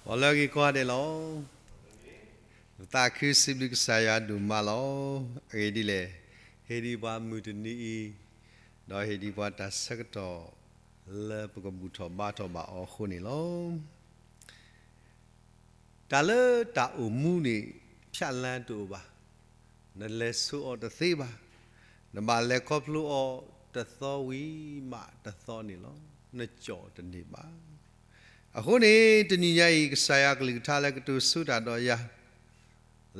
အိၣ်လၢအဂ့ၤကိးဂၤဒဲးလီၤ. ပသးခုစံးဘျုးကစၢ်ယွၤဒိၣ်မးလီၤ. အဂ့ၢ်ဒ်လဲၣ်, ဟ့ၣ်ဒံးပှၤမုၢ်တနံၤအံၤ, ဒီးဟ့ၣ်ဒံးပှၤတၢ်ဆၢကတီၢ် လၢပကဘူၣ်ထီၣ်ဘါထီၣ်ဘၣ်အီၤအဃိန့ၣ်လီၤ. တၢ်လၢတၢ်အိၣ်မူန့ၣ် ဖျတ်လမ်းတအိၣ်ဘၣ်. နလဲၤဆိအီၤတသ့ဘၣ်. နဘၣ်လဲၤခီဖျိအီၤတသီဝံၤမးတသီန့ၣ်လီၤ. နကၠီၣ်တန့ၢ်ဘၣ်. အဃိန့ၣ် တနံၤညါအံၤ ကစၢ်ယွၤကလုၢ်ကထါလၢကတိၤဆူတၢ်ဒီးယၤ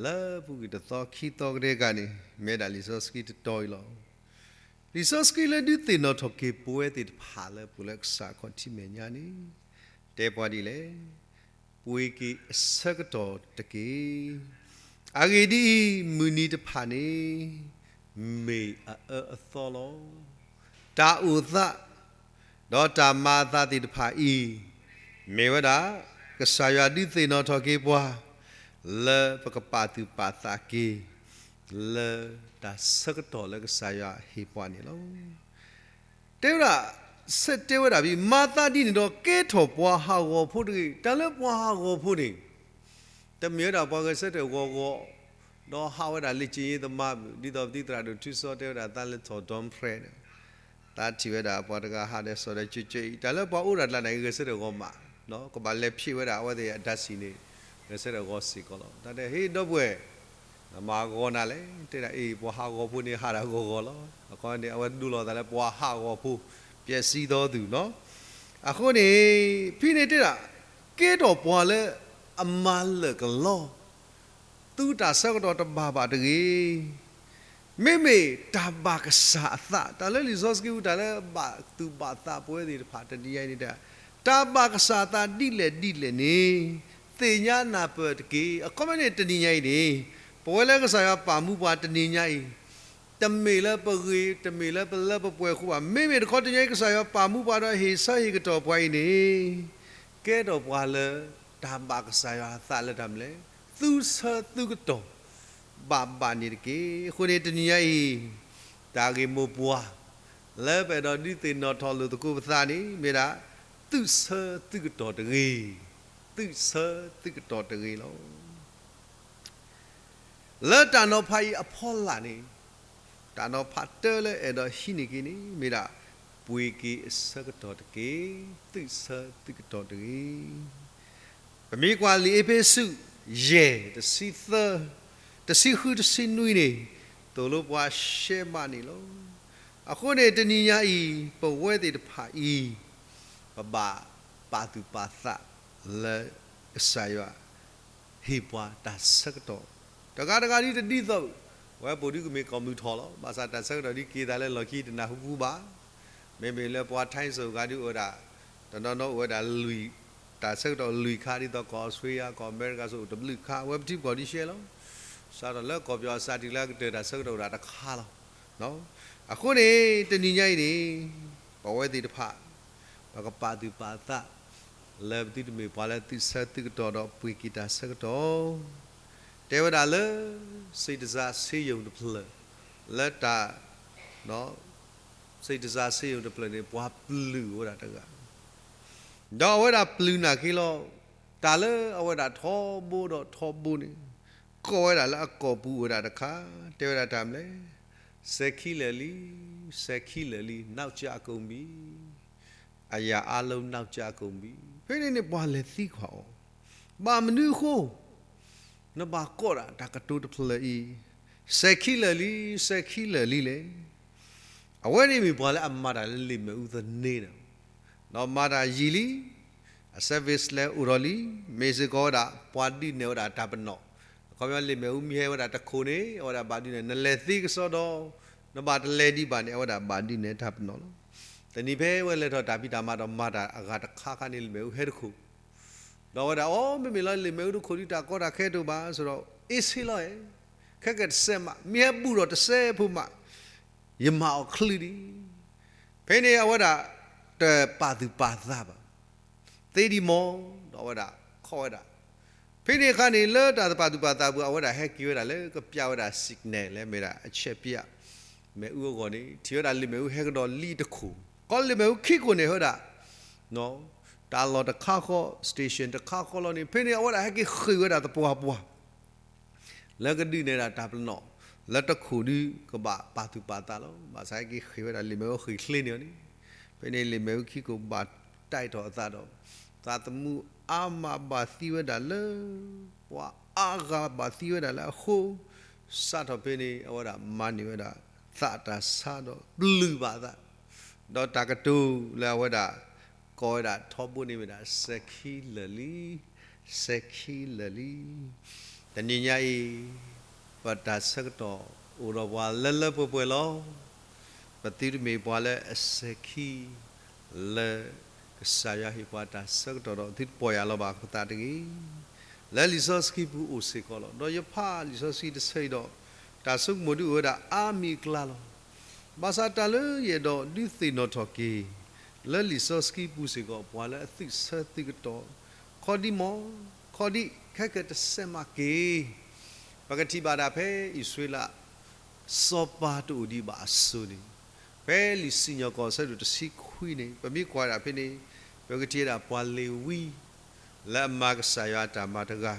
လၢပူၤကွံာ်တသီခံသီကတၢၢ်တခါန့ၣ် မ့ၢ်ဒၣ်လံာ်စီဆှံတတီၤအံၤလီၤ. လံာ်စီဆှံလၢဒုးသ့ၣ်နီၣ်ထီၣ်က့ၤပဝဲသ့ၣ်တဖၣ်လၢပူၤလၢကစၢ်ခီၣ်ထံးမဲာ်ညါန့ၣ် တဲပှၤဒ်လဲၣ်. ပှ့ၤက့ၤအဆၢကတီၢ်တက့ၢ်. အဂ့ၢ်ဒ်အံၤ, မုၢ်နံၤတဖၣ်န့ၣ် မ့ၢ်အအၢအသီလီၤ. တၢ်အိၣ်သး ဒီးတၢ်မၤအသးသ့ၣ်တဖၣ်အံၤ မ့ၢ်ဝဲဒၣ် ကစၢ်ယွၤဒုးသ့ၣ်နီၣ်ထီၣ်က့ၤပှၤ လၢပကပာ်သူၣ်ပာ်သးက့ၤ လၢတၢ်ဆၢကတီၢ်လၢကစၢ်ယွၤဟ့ၣ်ပှၤန့ၣ်လီၤ. တဲဝဲဒၣ်, ဆဲးတဲဝဲဒၣ်ဖဲ မၤသးဒ်န့ၣ်ဒီး ကဲထီၣ်ပှၤဟးဂီၤဖိတဂ့ၤ. တၢ်လၢပှၤဟးဂီၤဖိန့ၣ် တမ့ၢ်ဝဲဒၣ်ပှၤဂဲၤဆၢထၢၣ်ဂီၤဂီၤ ဒီးဟးဝဲဒၣ်လၢကၠ့ယ့သမါမုၢ် ဒ်သိးပသံသရၣ်ဒိၣ်ထူစီတဲဝဲဒၣ် သးလဲၤထီၣ်ဒီဖျဲးန့ၣ် သးထံၣ်ဝဲဒၣ်ပှၤတဂၤဟးဒီးစီၤဒီးကၠ့ကၠ့အံၤ တၢ်လၢပှၤအိၣ်ဒၣ်တၢ်န့ၣ် ဂဲၤဆၢထၢၣ်ဂီၤမး, ကဘၣ်လဲၤဖျဲးဝဲဒၣ်အဝဲသ့ၣ်အတၢ်စံၣ်န့ၣ် ဂဲၤဆၢထၢၣ်ဂီၤစ့ၢ်ကီးလီၤ. တၢ်တဲဟ့ၣ်ဒီပုၢ်ဝဲၢ် နမၤဂီၤနၤလဲၣ်, တဲဒၣ်အ့ၣ် ပှၤဟးဂီၤဖိန့ၣ် ဟးဒၣ်ဂီၤဂီၤလီၤ. အခီန့ၣ် အဝဲဒိလီၤသးလၢပှၤဟးဂီၤဖိ ပျဲစံသီသူၣ်နီၤ. အဃိန့ၣ် ဖဲန့ၣ်တဲဒၣ် ကဲထီၣ်ပှၤလၢအမၤလၢာ်ကလီ သုတၢ်ဆၢကတီၢ်တဘၣ်ဘၣ်တဂ့ၤ. မ့မ့ၢ်တၢ်ဘၣ်ကစၢ်အသး တၢ်လၢလံာ်စီဆှံပူၤ တၢ်လၢဘၣ်သူၣ်ဘၣ်သးပဝဲသ့ၣ်တဖၣ် တနံၤညါအံၤန့ၣ်တဲ တၢ်ဘၣ်ကစၢ်အသးဒ်လဲၣ်ဒ်လဲၣ်န့ၣ် သ့ၣ်ညါနၢ်ပၢၢ်တက့ၢ်. အခီပညီန့ၣ် တနံၤညါအံၤန့ၣ် ပဝဲလၢကစၢ်ယွၤပာ်မူပှၤတနံၤညါအံၤ တမ့ၢ်လၢပဂ့ၤ တမ့ၢ်လၢပလၢပပှဲၤအဃိဘၣ်. မ့မ့ၢ်တခီတနံၤညါအံၤ ကစၢ်ယွၤပာ်မူပှၤဒီးဟ့ၣ်ဆၢဟ့ၣ်ကတီၢ်ပှၤအံၤန့ၣ် ကဲထီၣ်ပှၤလၢ တၢ်ဘၣ်ကစၢ်ယွၤအသးလၢတၢ်မနုၤလဲၣ်, သုဆၢသုကတီၢ် ဘၣ်ဘၣ်န့ၣ်တက့ၢ်. အဃိန့ၣ် တနံၤညါအံၤ တၢ်ဂ့ၢ်မိၢ်ပှၢ် လၢပအဲၣ်ဒိးဒုးသ့ၣ်နီၣ်ထီၣ်လိာ်သကိးပသးန့ၣ် မ့ၢ်ဒၣ် သုဆၢသုကတီၢ်တဂ့ၤ, သုဆၢသုကတီၢ်တဂ့ၤလီၤ. လၢတၢ်နီၤဖးအံၤအဖီလာ်န့ၣ် တၢ်နီၤဖးတၢလၢအဲၣ်ဒိးဟံးန့ၢ်က့ၤန့ၣ် မ့ၢ်ဒၣ် ပှ့ၤက့ၤအဆၢကတီၢ်တက့ၢ်, သုဆၢသုကတီၢ်တဂ့ၤ. ပမ့ၢ်ကွၢ်လံာ်အ့းဖ့းစူး ယဲၢ် တဆံသၢ, တဆံဃု တဆံနွံန့ၣ် သိၣ်လိပှၤရှဲမးန့ၣ်လီၤ. အဃိန့ၣ် တနံၤညါအံၤ ပဝဲသ့ၣ်တဖၣ်အံၤ ပဘၣ်ပာ်သူၣ်ပာ်သးလၢကစၢ်ယွၤ ဟ့ၣ်ပှၤတၢ်ဆၢကတီၢ် တဂၤတဂၤဒ်တဒ်သိး, ဝဲပှၤဒုးကမ့ၢ်ကီၢ်မုၢ်ထီၣ်လီၤ. ဘၣ်ဆၣ်တၢ်ဆၢကတီၢ်ဒ်က့ၤသးလၢလီၢ်ခံတနၢ်ဟူပူၤဘၣ်. မ့မ့ၢ်လၢပှၤ time zone ဂၤဒ်အိၣ်ဝဲဒၣ် တနီၤနီၤအိၣ်ဝဲဒၣ်လွံၢ်, တၢ်ဆၢကတီၢ်လွံၢ်ခါ ဒ်သိးကီၢ်အီစထြ့လယါ ကီၢ်အမဲရကၤ စ့ၢ်အိၣ်တဘျုးခါ အဝဲပထံပကီၢ်ဒ်ရှဲလီၤ. စးထီၣ်လၢကီၢ်ပယီၤအစးတုၤလၢအကတၢၢ် တၢ်ဆၢကတီၢ်အိၣ်ဒၣ်တခါလီၤ. အဃိန့ၣ် တနံၤညါအံၤန့ၣ် ပဝဲသ့ၣ်တဖၣ် ပကပာ်သူၣ်ပာ်သး လၢပသုတမ့ၢ်ပှၤလၢသုဆၢသုကတီၢ်ဒီးပှ့ၤက့ၤတၢ်ဆၢကတီၢ်, တဲဝဲဒၣ်လၢ စံးတစၢ်စ့ယိၣ်တဖျၢၣ် လၢတၢ် စံးတစၢ်စ့ယိၣ်တဖျၢၣ်န့ၣ် ပှၤပျုၢ်ဝဲဒၣ်တဂၤ, ဒီးအဝဲဒၣ်ပျုၢ်နာ်က့ၤလီၤ. တၢ်လၢအဝဲဒၣ်ထီဘိဒီးထီဘိန့ၣ် ကိးဝဲဒၣ်လၢအကိာ်ပူၤအိၣ်ဝဲဒၣ်တခါ, တဲဝဲဒၣ်တၢ်မနုၤလဲၣ်, စဲၤခံလၢာ်လံ, စဲၤခံလၢာ်လံ, နောက်ကျကုန်ပြီ, အရာအားလုံး နောက်ကျကုန်ပြီ. ဖဲန့ၣ်န့ၣ် ပှၤလဲၤသံကွၢ်အီၤ, ဘၣ်မနုၤအဃိ နဘၣ်ကိးဒၣ်တၢ်ကတိၤတဖျၢၣ်အံၤ စဲၤခံလၢာ်လံ, စဲၤခံလၢာ်လံလဲၣ်. အဝဲန့ၣ်မ့ၢ်ပှၤလၢအမၤတၢ်လၢလ့ၣ်မ့ၣ်အူသန့ဒီး ဒီးမၤတၢ်ယံာ်လံ, အ service လဲၤအိၣ်ထီၣ်လံ, မ့ၢ်စ့ၢ်ကီးဝဲဒၣ် ပှၤဒုးနဲၣ်ဝဲဒၣ်တၢ်ပနီၣ်, အခီပညီလ့ၣ်မ့ၣ်အူမ့ၢ်ဟဲဝဲဒၣ်တခိၣ်န့ၣ် အဝဲဒၣ်ဘၣ်ဒုးနဲၣ်, နလဲၤသ့ကစီဒီ, နဘၣ်တလဲၤဒံးဘၣ်န့ၣ် အဝဲဒၣ်ဘၣ်ဒုးနဲၣ်တၢ်ပနီၣ်လီၤ. တနံၤဖဲအဝဲလဲၤထီၣ်တၢ်ဖံးတၢ်မၤဒီးမၤတၢ်အဂၤတခါခါန့ၣ် လ့ၣ်မ့ၣ်အူဟဲတခိၣ် ဒီးဝဲဒၣ်အီၤ မ့မ့ၢ်လီၤလ့ၣ်မ့ၣ်အူတခိၣ်ဒ်တၢ်ကီတၢ်ခဲတအိၣ်ဘၣ် စ့ၢ်ဒီး အ့ၣ်ဆ့လီၤအဲၣ်, ခဲကတစဲးမး မ့ၢ်ဟဲဘူၣ်ဒီးတစဲးဖိမး ယမၤအီၤချုးဒံး. ဖဲန့ၣ်အဝဲဒၣ် တပာ်သူၣ်ပာ်သးဘၣ်, သ့ဒံးမီၢ်, ဒီးအဝဲဒၣ်ခီၣ်ဝဲဒၣ်. ဖဲန့ၣ်အခါန့ၣ် လၢတၢ်တပာ်သူၣ်ပာ်သးပူၤ အဝဲဒၣ်ဟဲက့ၤဝဲဒၣ်လၢကပျၢ်ဝဲဒၣ် signal လၢမ့ၢ်ဒၣ်အဆဲးပျၢ် မ့ၣ်အူအဂီၢ်န့ၣ် ထံၣ်ဝဲဒၣ်လ့ၣ်မ့ၣ်အူဟဲကဒီးလံတခိၣ်, ကီလ့ၣ်မ့ၣ်အူခံခိၣ်န့ၣ် ဟဲဝဲဒၣ် တၢ် တၢ်လီၢ်တခါဃီ station တခါဃီလီၤန့ၣ် ဖဲန့ၣ်အဝဲဒၣ်ဟဲက့ၤဃ့ၢ်ဝဲဒၣ်သပှၢ်ပှၢ် လၢကဒုးနဲၣ်ဒၣ်တၢ်ပနီၣ် လၢတခိၣ်ဒုကဘၣ်ပာ်သူၣ်ပာ်သးလီၤ. ဘၣ်ဆၣ်ဟဲက့ၤဃ့ၢ်ဝဲဒၣ်လံာ်မဲာ်အိဃ့ၢ်ချ့န့ၣ်အီၤန့ၣ်, ဖဲန့ၣ်လံာ်မဲာ်အိခံခိၣ်ဘၣ်တၢ်အဲၣ်ထီၣ်အသးဒီး သးသမူအါမးဘၣ်သံဝဲဒၣ်လၢ ပှၤအါဂၤဘၣ်သံဝဲဒၣ်လၢအဃိ, စးထီၣ်ဖဲန့ၣ် အဝဲဒၣ်မၤန့ၢ်ဝဲဒၣ် သးတၢ်ဆါဒီးပျုၢ်ဘၣ်အသး, ဒီးတၢ်ကတိၤလၢအဝဲဒၣ် ကိးဝဲဒၣ်ထီဘိန့ၣ်ဝဲဒၣ် စဲၤခံလၢာ်လံ, စဲၤခံလၢာ်လံ. တနံၤညါအံၤ ပတၢ်ဆၢကတီၢ်အိၣ်ဒီးပှၤလၢလၢပှဲၤပှဲၤလီၤ. ပသုတမ့ၢ်ပှၤလၢအစဲၤခံ လၢကစၢ်ယွၤဟ့ၣ်ပှၤတၢ်ဆၢကတီၢ်ဒီးသုတပီၢ်ယၢ်လီၤဘၣ်ပသးတဂ့ၤ. လၢလံာ်စီဆှံပူၤအိၣ်စ့ၢ်ကီးလီၤ. ဒီးယဖးလံာ်စီဆှံတဆၢအံၤဒီး တၢ်ဆိကမိၣ်ဒုးအိၣ်ဝဲဒၣ်အါမံၤအကျါလီၤ. ဘၣ်ဆၣ်တၢ်လၢယအဲၣ်ဒိးဒုးသ့ၣ်နီၣ်ထီၣ်က့ၤ လၢလံာ်စီဆှံပူၤစ့ၢ်ကီး ပှၤလၢအသုးဆၢသုးကတီၢ် ခီဒံမီၢ် ခီဒံ ခဲကတစဲးမးက့ၤ ပကထံၣ်ဘၣ်ဒၣ်ဖဲအံၣ်စရ့လး စီၤပၤတအိၣ်ဒံးဘၣ်အစိၤန့ၣ်, ဖဲလံာ်စံၣ်ညီၣ်ကွီၢ်အဆၢဒိၣ်တဆံခွံန့ၣ် ပမ့ၢ်ကွၢ်ဒၣ်ဖဲန့ၣ် ပကထံၣ်ဝဲဒၣ်ပှၤလ့ၤဝံ လၢအမၤကစၢ်ယွၤအတၢ်မၤတဂၤ,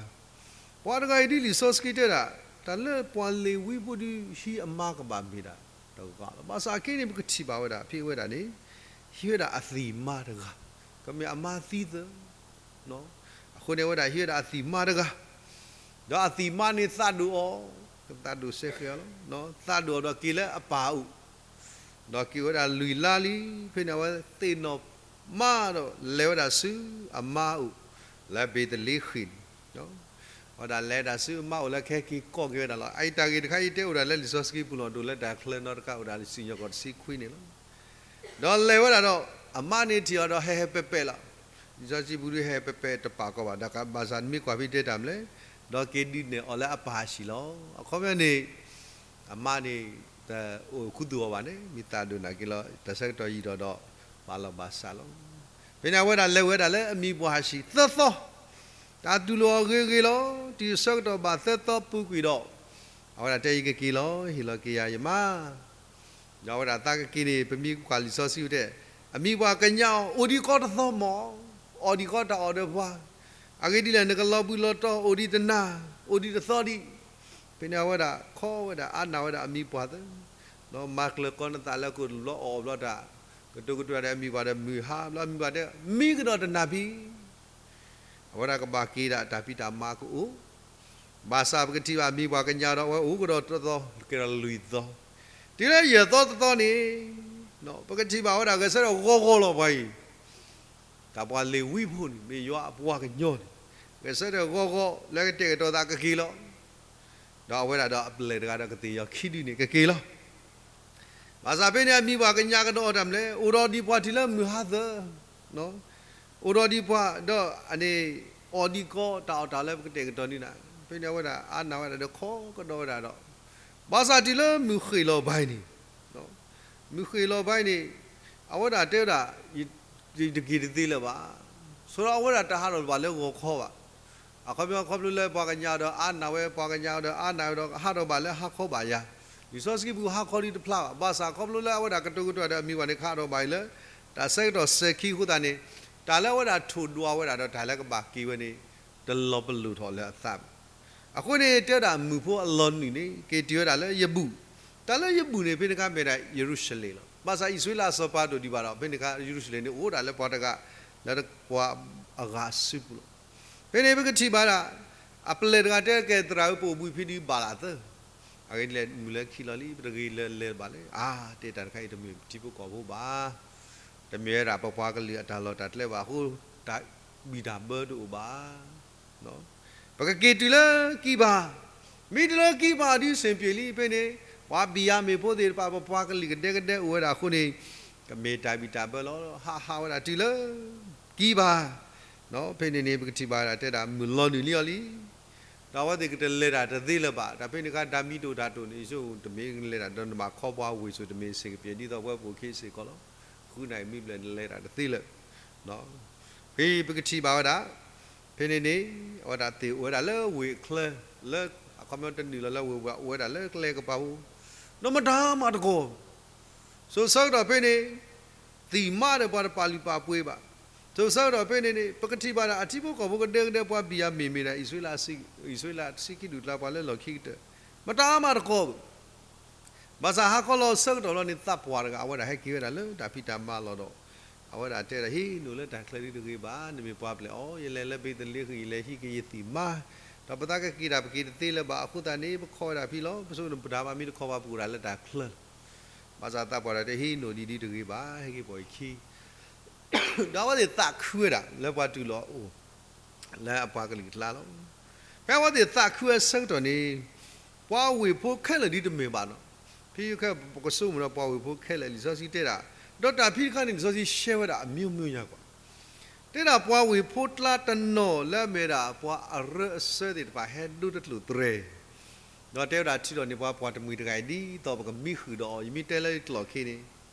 ပှၤတဂၤအံၤဒ်လံာ်စီဆှံတဲဒၣ် တၢ်လၢပှၤလ့ၤဝံဖိဒုးဟံးအမါကဘၣ်မ့ၢ်ဒၣ်တဂၤလီၤ. ဘၣ်ဆၣ်အခဲအံၤန့ၣ် ပကထံၣ်ဘၣ်ဝဲဒၣ် ဖဲအဝဲဒၣ်န့ၣ် ဟံးဝဲဒၣ်အသံၣ်မါတဂၤ, ကမ့ၢ်အမါသံသၢ အဃိန့ၣ် အဝဲဒၣ်ဟံးဝဲဒၣ်အသံၣ်မါတဂၤ, ဒီးအသံၣ်မါန့ၣ်သးဒိၣ်အီၤ, ကသးဒိၣ်စဲဃဲးအီၤလီၤ. သးဒိၣ်အီၤဒီးက့ၤလၢအပၢ်အအိၣ်, ဒီးက့ၤဝဲဒၣ်လွံၢ်လါလံ. ဖဲန့ၣ်အဝဲသ့ၣ်နီၣ်မးဒီးလဲၤဝဲဒၣ်ဆူအမါအအိၣ် လၢဘ့းသလ့ဃ့ၣ်န့ၣ်, အဝဲဒၣ်လဲၤဒၣ်ဆူအမါအိၣ်လၢကဟဲက့ၤကိးက့ၤဝဲဒၣ်လီၤ. အအံၤတၢ်ဂ့ၢ်တခါအံၤတဲအိၣ်ဒၣ်လၢလံာ်စီဆှံပူၤလီၤ. ဒိၣ်လၢတၢ်ချၢနီတခါအိၣ်ဒၣ်လၢစံၣ်ညီၣ်ကွီၢ်တဆံခွံန့ၣ်လီၤ. ဒီးလဲၤဝဲဒၣ်ဒီး အမါန့ၣ်ထံၣ်အီၤဒီးဟဲဟဲပဲပဲလီၤ. လံာ်စီဆှံပူၤဒုးဟဲဟဲပဲပဲတပာ်ကီဘၣ်, ဒီးဘၣ်ဆၣ်နမ့ၢ်ကွၢ်ဖဲတဲတၢ်မနုၤလဲၣ်, ဒီးက့ၤဒုးနဲၣ်အီၤလၢအပၢ်အဟံၣ်လီၤ. အခီပညီန့ၣ် အမါန့ၣ် တအိၣ်ခူသူၣ်အီၤဘၣ်န့ၣ် မ့ၢ်သးဒိၣ်နာ်က့ၤလီၤ. တၢ်ဆၢကတီၢ်ယံာ်ထီၣ်ဒီး ဘၣ်လီၤဘၣ်စးလီၤ. ဖဲန့ၣ်အဝဲဒၣ်လဲၤဝဲဒၣ်လၢအမံၤပှၢ်ဟံၣ်သၢသီ, တၢ်တူၢ်လိာ်အီၤဂ့ၤဂ့ၤလီၤ. တုၤဆၢကတီၢ်ဘၣ်သၢသီပူၤကွံာ်ဒီး အဝဲဒၣ်တဲယကက့ၤလီၤ, ဟ့ၣ်လီၤက့ၤယၤယမါ ဒီးအဝဲဒၣ်သးကက့ၤန့ၣ် ပမ့ၢ်ကွၢ်လံာ်စီဆှံတဲ, အမံၤပှၢ်ကညးအီၤ အိၣ်ဒံးကီတသီမီၢ်, အီၣ်ဒံးကီတၢ်အီၣ်ဒီးပှၤ, အဂ့ၢ်ဒ်လဲၣ် နကလီၤဘှံးလီၤတီၤ အိၣ်ဒံးတနၤ, အိၣ်ဒံးတသီဒံး. ဖဲန့ၣ်အဝဲဒၣ်ခီဝဲဒၣ်အါနၢ်ဝဲဒၣ်အမံၤပှၢ်သၢ, ဒီးမၤကျၢၤကီနသးလၢကအိၣ်တဘျီအီၣ်ဘျီတၢ်, ကတိၤကတိၤဒၣ်အမံၤပှၢ်ဒီးမုၢ်ဟါဘျီ အမံၤပှၢ်တဲ မံကဒီးတနၤဖံ အဝဲဒၣ်ကဘၣ်က့ၤဒၣ်တၢ်ဖံးတၢ်မၤကအိၣ်, ဘၣ်ဆၣ်ပကထံၣ်ဘၣ်မံၤပှၢ်ကညးဒီးအဝဲအိၣ်ကဒီးတသီ, ကဲဒီးလွံၢ်သီ, တုၤလၢယဲၢ်သီတသီန့ၣ်, ပကထံၣ်ဘၣ်ဝဲဒၣ်ဂဲၤဆၢထၢၣ်ဂီၤဂီၤလီၤပှၤအံၤ, တၢ်ပှၤလ့ၤဝံဖိန့ၣ် မ့ၢ်ယွၤအပှၤကညီန့ၣ်, ဂဲၤဆၢထၢၣ်ဂီၤဂီၤလၢကတဲာ်ကတီၤသးကက့ၤလီၤ. ဒီးအဝဲဒၣ်ဒီးအပျဲၢ်တဂၤဒီးကသ့ၣ်ယီၤခံဒုန့ၣ် ကက့ၤလီၤ. ဘၣ်ဆၣ်ဖဲန့ၣ်အမံၤပှၢ်ကညးကဒီးအီၤတၢ်မနုၤလဲၣ်, အိၣ်ဒီးဒံးပှၤတုၤလၢမုၢ်ဟါသၢ, အိၣ်ဒီးဒံးပှၤဒီးအန့ၣ် အီၣ်ဒံးကီတၢ်အီၣ်တၢ်လၢပကတဲာ်ကတီၤန့ၣ်, ဖဲန့ၣ်အဝဲဒၣ်အါနၢ်ဝဲဒၣ်ဒီးခီကဒီးဝဲဒၣ်ဒီး, ဘၣ်ဆၣ်တုၤလၢမုၢ်ဃ့ၢ်လီၤဘၣ်အံၤန့ၣ်, မုၢ်ဃ့ၢ်လီၤဘၣ်အံၤန့ၣ်, အဝဲဒၣ်တဲဝဲဒၣ်, ယတက့ၤတသ့လၢၤဘၣ်. ဆိဒီးအဝဲဒၣ်တဟးထီၣ်ဘၣ်လၢဂီၤခီဘၣ်. အခီပညီခီဖျိလၢပှၤကညးဒီးအါနၢ်ဝဲ, ပှၤကညးဒီးအါနၢ်ဝဲဒီးဟးထီၣ်ဘၣ်လၢဟါခီဘၣ်ယၤ, လံာ်စီဆှံပူၤဟါခီဒ်တဖျါဘၣ်. ဘၣ်ဆၣ်ခီဖျိလၢအဝဲဒၣ်ကတိၤကတိၤဒီးအမံၤပှၢ်န့ၣ် ဟးထီၣ်ဘၣ်အံၤလၢ တၢ်ဆၢကတီၢ်စဲၤခံအဃိသတးန့ၣ်, တၢ်လၢအဝဲဒၣ်ထိၣ်ဒွးဝဲဒၣ်ဒီးတၢ်လၢကဘၣ်က့ၤဝဲန့ၣ် တလီၤပလိာ်ထီၣ်လၢအသးဘၣ်. အဃိန့ၣ် တဲဝဲဒၣ်မုၢ်ဖိအလီၤနုာ်န့ၣ် က့ၤတုၤဝဲဒၣ်လၢယဘူၣ်, တၢ်လၢယဘူၣ်န့ၣ် ဖဲန့ၣ်အခါမ့ၢ်ဒၣ်ယရူၤၡလ့ၣ်လီၤ. ဘၣ်ဆၣ်အံၣ်စရ့လးအစီၤပၤတအိၣ်ဒံးဘၣ်ဒီး ဖဲန့ၣ်အခါယရူၤၡလ့ၣ်န့ၣ် အိၣ်ဒၣ်လၢပှၤတဂၤ လၢပှၤအဂၤအစုပူၤလီၤ. ဖဲန့ၣ်ပကထံၣ်ဘၣ်ဒၣ်, အပျဲၢ်တဂၤတဲကဲသရၣ်ဧၢ ပအိၣ်ဘှံးဖံးဒုးဘၣ်လၢအသၢ, အဂ့ၢ်ဒ်လဲၣ် မုၢ်လၢခံလီၤလံ ပတဂ့ၤလၢလဲၤဘၣ်လဲၣ်. အါ, တဲတၢ်တခါအံၤတမ့ၢ်ပထံဖိကီၢ်ဖိဘၣ်, တမ့ၢ်ဝဲဒၣ်ပပှၤကလုာ်အတၢ်လီၢ်တၢ်ကျဲဘၣ်အဃိ, တၢ်ဘံၣ်တၢ်ဘၢတအိၣ်ဘၣ်. ပကက့ၤတုၤလၢကံဘၤ, မ့ၢ်တုၤလၢကံဘၤဒုးစ့ၢ်ပ့ၤလံ ဖဲန့ၣ်, ပှၤဘံၣ်ယၤမ့ၣ်ဖိသ့ၣ်တဖၣ် ပပှၤကလုာ်ကဒဲကဒဲအိၣ်ဝဲဒၣ်အဃိန့ၣ်, ကမ့ၢ်တၢ်ဘံၣ်တၢ်ဘၢလီၤ. ဟးဟးဝဲဒၣ်တုၤလၢကံဘၤ, ဖဲန့ၣ်န့ၣ် ပကထံၣ်ဘၣ်ဝဲဒၣ်တဲဒၣ်မုၢ်လီၤနုာ်လံအီၤလံ ဒီးအဝဲသ့ၣ်ကတလဲၤတၢ်တသ့လၢၤဘၣ်. တၢ်ဖဲန့ၣ်အခါ တၢ်မံတအိၣ်တၢ်တအိၣ်န့ၣ် ယဆိကမိၣ်တမ့ၢ်ကလဲၤတၢ်ဒီးနဘၣ်ခီပှၤဝ့ၢ်ဆိၣ် တမ့ၢ်စ့ၢ်ကပ့ၤ ဒ်သိးပဝဲပအိၣ်ခံစ့ၢ်ကီးလီၤ. ဃုနၣ်ရံၣ်မံဘျဲၣ်န့ၣ်လဲၤတၢ်တသ့လၢၤ. ဖဲပကထံၣ်ဘၣ်ဝဲဒၣ်, ဖဲန့ၣ်န့ၣ်, အဝဲဒၣ်သ့ၣ်အိၣ်ဝဲဒၣ်လၢဝ့ၢ်အချၢ, လၢအခီပညီတနုာ်လီၤလၢဝ့ၢ်ဝဲ အိၣ်ဝဲဒၣ်လၢကျဲကပၤဖိ, ဒီးမတၤမးတကိး ဆိးဆၢကတီၢ်ဖဲန့ၣ်, သံၣ်မါဒီးပှၤတပာ်လုၢ်ပာ်ပှ့ၤဘၣ်. ဆိးဆၢကတီၢ်ဖဲန့ၣ်န့ၣ် ပကထံၣ်ဘၣ်ဒၣ် အထံဖိကီၢ်ဖိကဒဲကဒဲ ပှၤဘံၣ်ယၤမ့ၣ်မ့ၢ်ဒၣ် အံၣ်စရ့လးတဆံခံဒူၣ်အကျါ ပှၤလၢလီၢ်ခံကတၢၢ် မတၤမးတကိးဘၣ်. ဘၣ်ဆၣ်ဟါခီလီၤဆၢကတီၢ်လီၤန့ၣ် သးပှၢ်တဂၤ အဝဲဒၣ်ဟဲက့ၤဝဲဒၣ်လၢတၢ်ဖံးတၢ်မၤလီၢ်ဒီး အဝဲဒၣ်တဲဒၣ် ဟံးနုာ်လၢတၢ်ချၢဒ်တဂ့ၤဘၣ်, နမ့ၢ်ပှၤဖျဲးအီၤ ယလဲၤလၢဘ့းသလ့ဃံ ယလဲၤဟံးက့ၤယသံၣ်မါ, ဒီးပသးကက့ၤတၢ်ပက့ၤတသ့လၢၤဘၣ်. အဃိသတးန့ၣ် ပခီဝဲဒၣ်ဖံလီၤ. ပဆိကမိၣ်ပတၢ်ဘၣ်မ့ၢ်တခီဘၣ် ပအိၣ်ဒၣ်လၢတၢ်ချၢလီၤ. ဘၣ်ဆၣ်သးပှၢ်တဂၤတဲ ဟံးနုာ်ဒ်ဒ်တဂ့ၤဘၣ်, ဟဲက့ၤပိာ်ယခံ ဒီးအဝဲသ့ၣ်သးခုဝဲဒၣ်လၢပှၤတုၤလီၤအအိၣ် လၢအပှၤကလုာ်အကျါလီၤ. ဖဲအဝဲသ့ၣ်သးခုဝဲဆၢကတီၢ်န့ၣ် ပှၤဝ့ၢ်ဖိခဲလၢာ်ဒ်တမ့ၢ်ဘၣ်နီၤ. ဖဲခဲပကဆိကမိၣ်ဒီးပှၤဝ့ၢ်ဖိခဲလၢာ် လံာ်စီဆှံတဲဒၣ်, ဒီးတၢ်ဖံးတခါန့ၣ် လံာ်စီဆှံရှဲဝဲဒၣ်အမျိုးမျိုးညါကွၢ် တဲဒၣ်ပှၤဝ့ၢ်ဖိကျါတနီၤလၢအမ့ၢ်ဒၣ် ပှၤအရၢအစၢသ့ၣ်တဖၣ်ဟဲဒိတကျိာ်သရဲၤ ဒီးတဲဝဲဒၣ်ထံၣ်ဒီးန့ၣ် ပှၤပှၤတမှံၤတဂၤအံၤ ဒ်သိးပကမံဃုာ်ဒီးအီၤ, ယမ့ၢ်တဲလၢယကျိာ်ခံန့ၣ်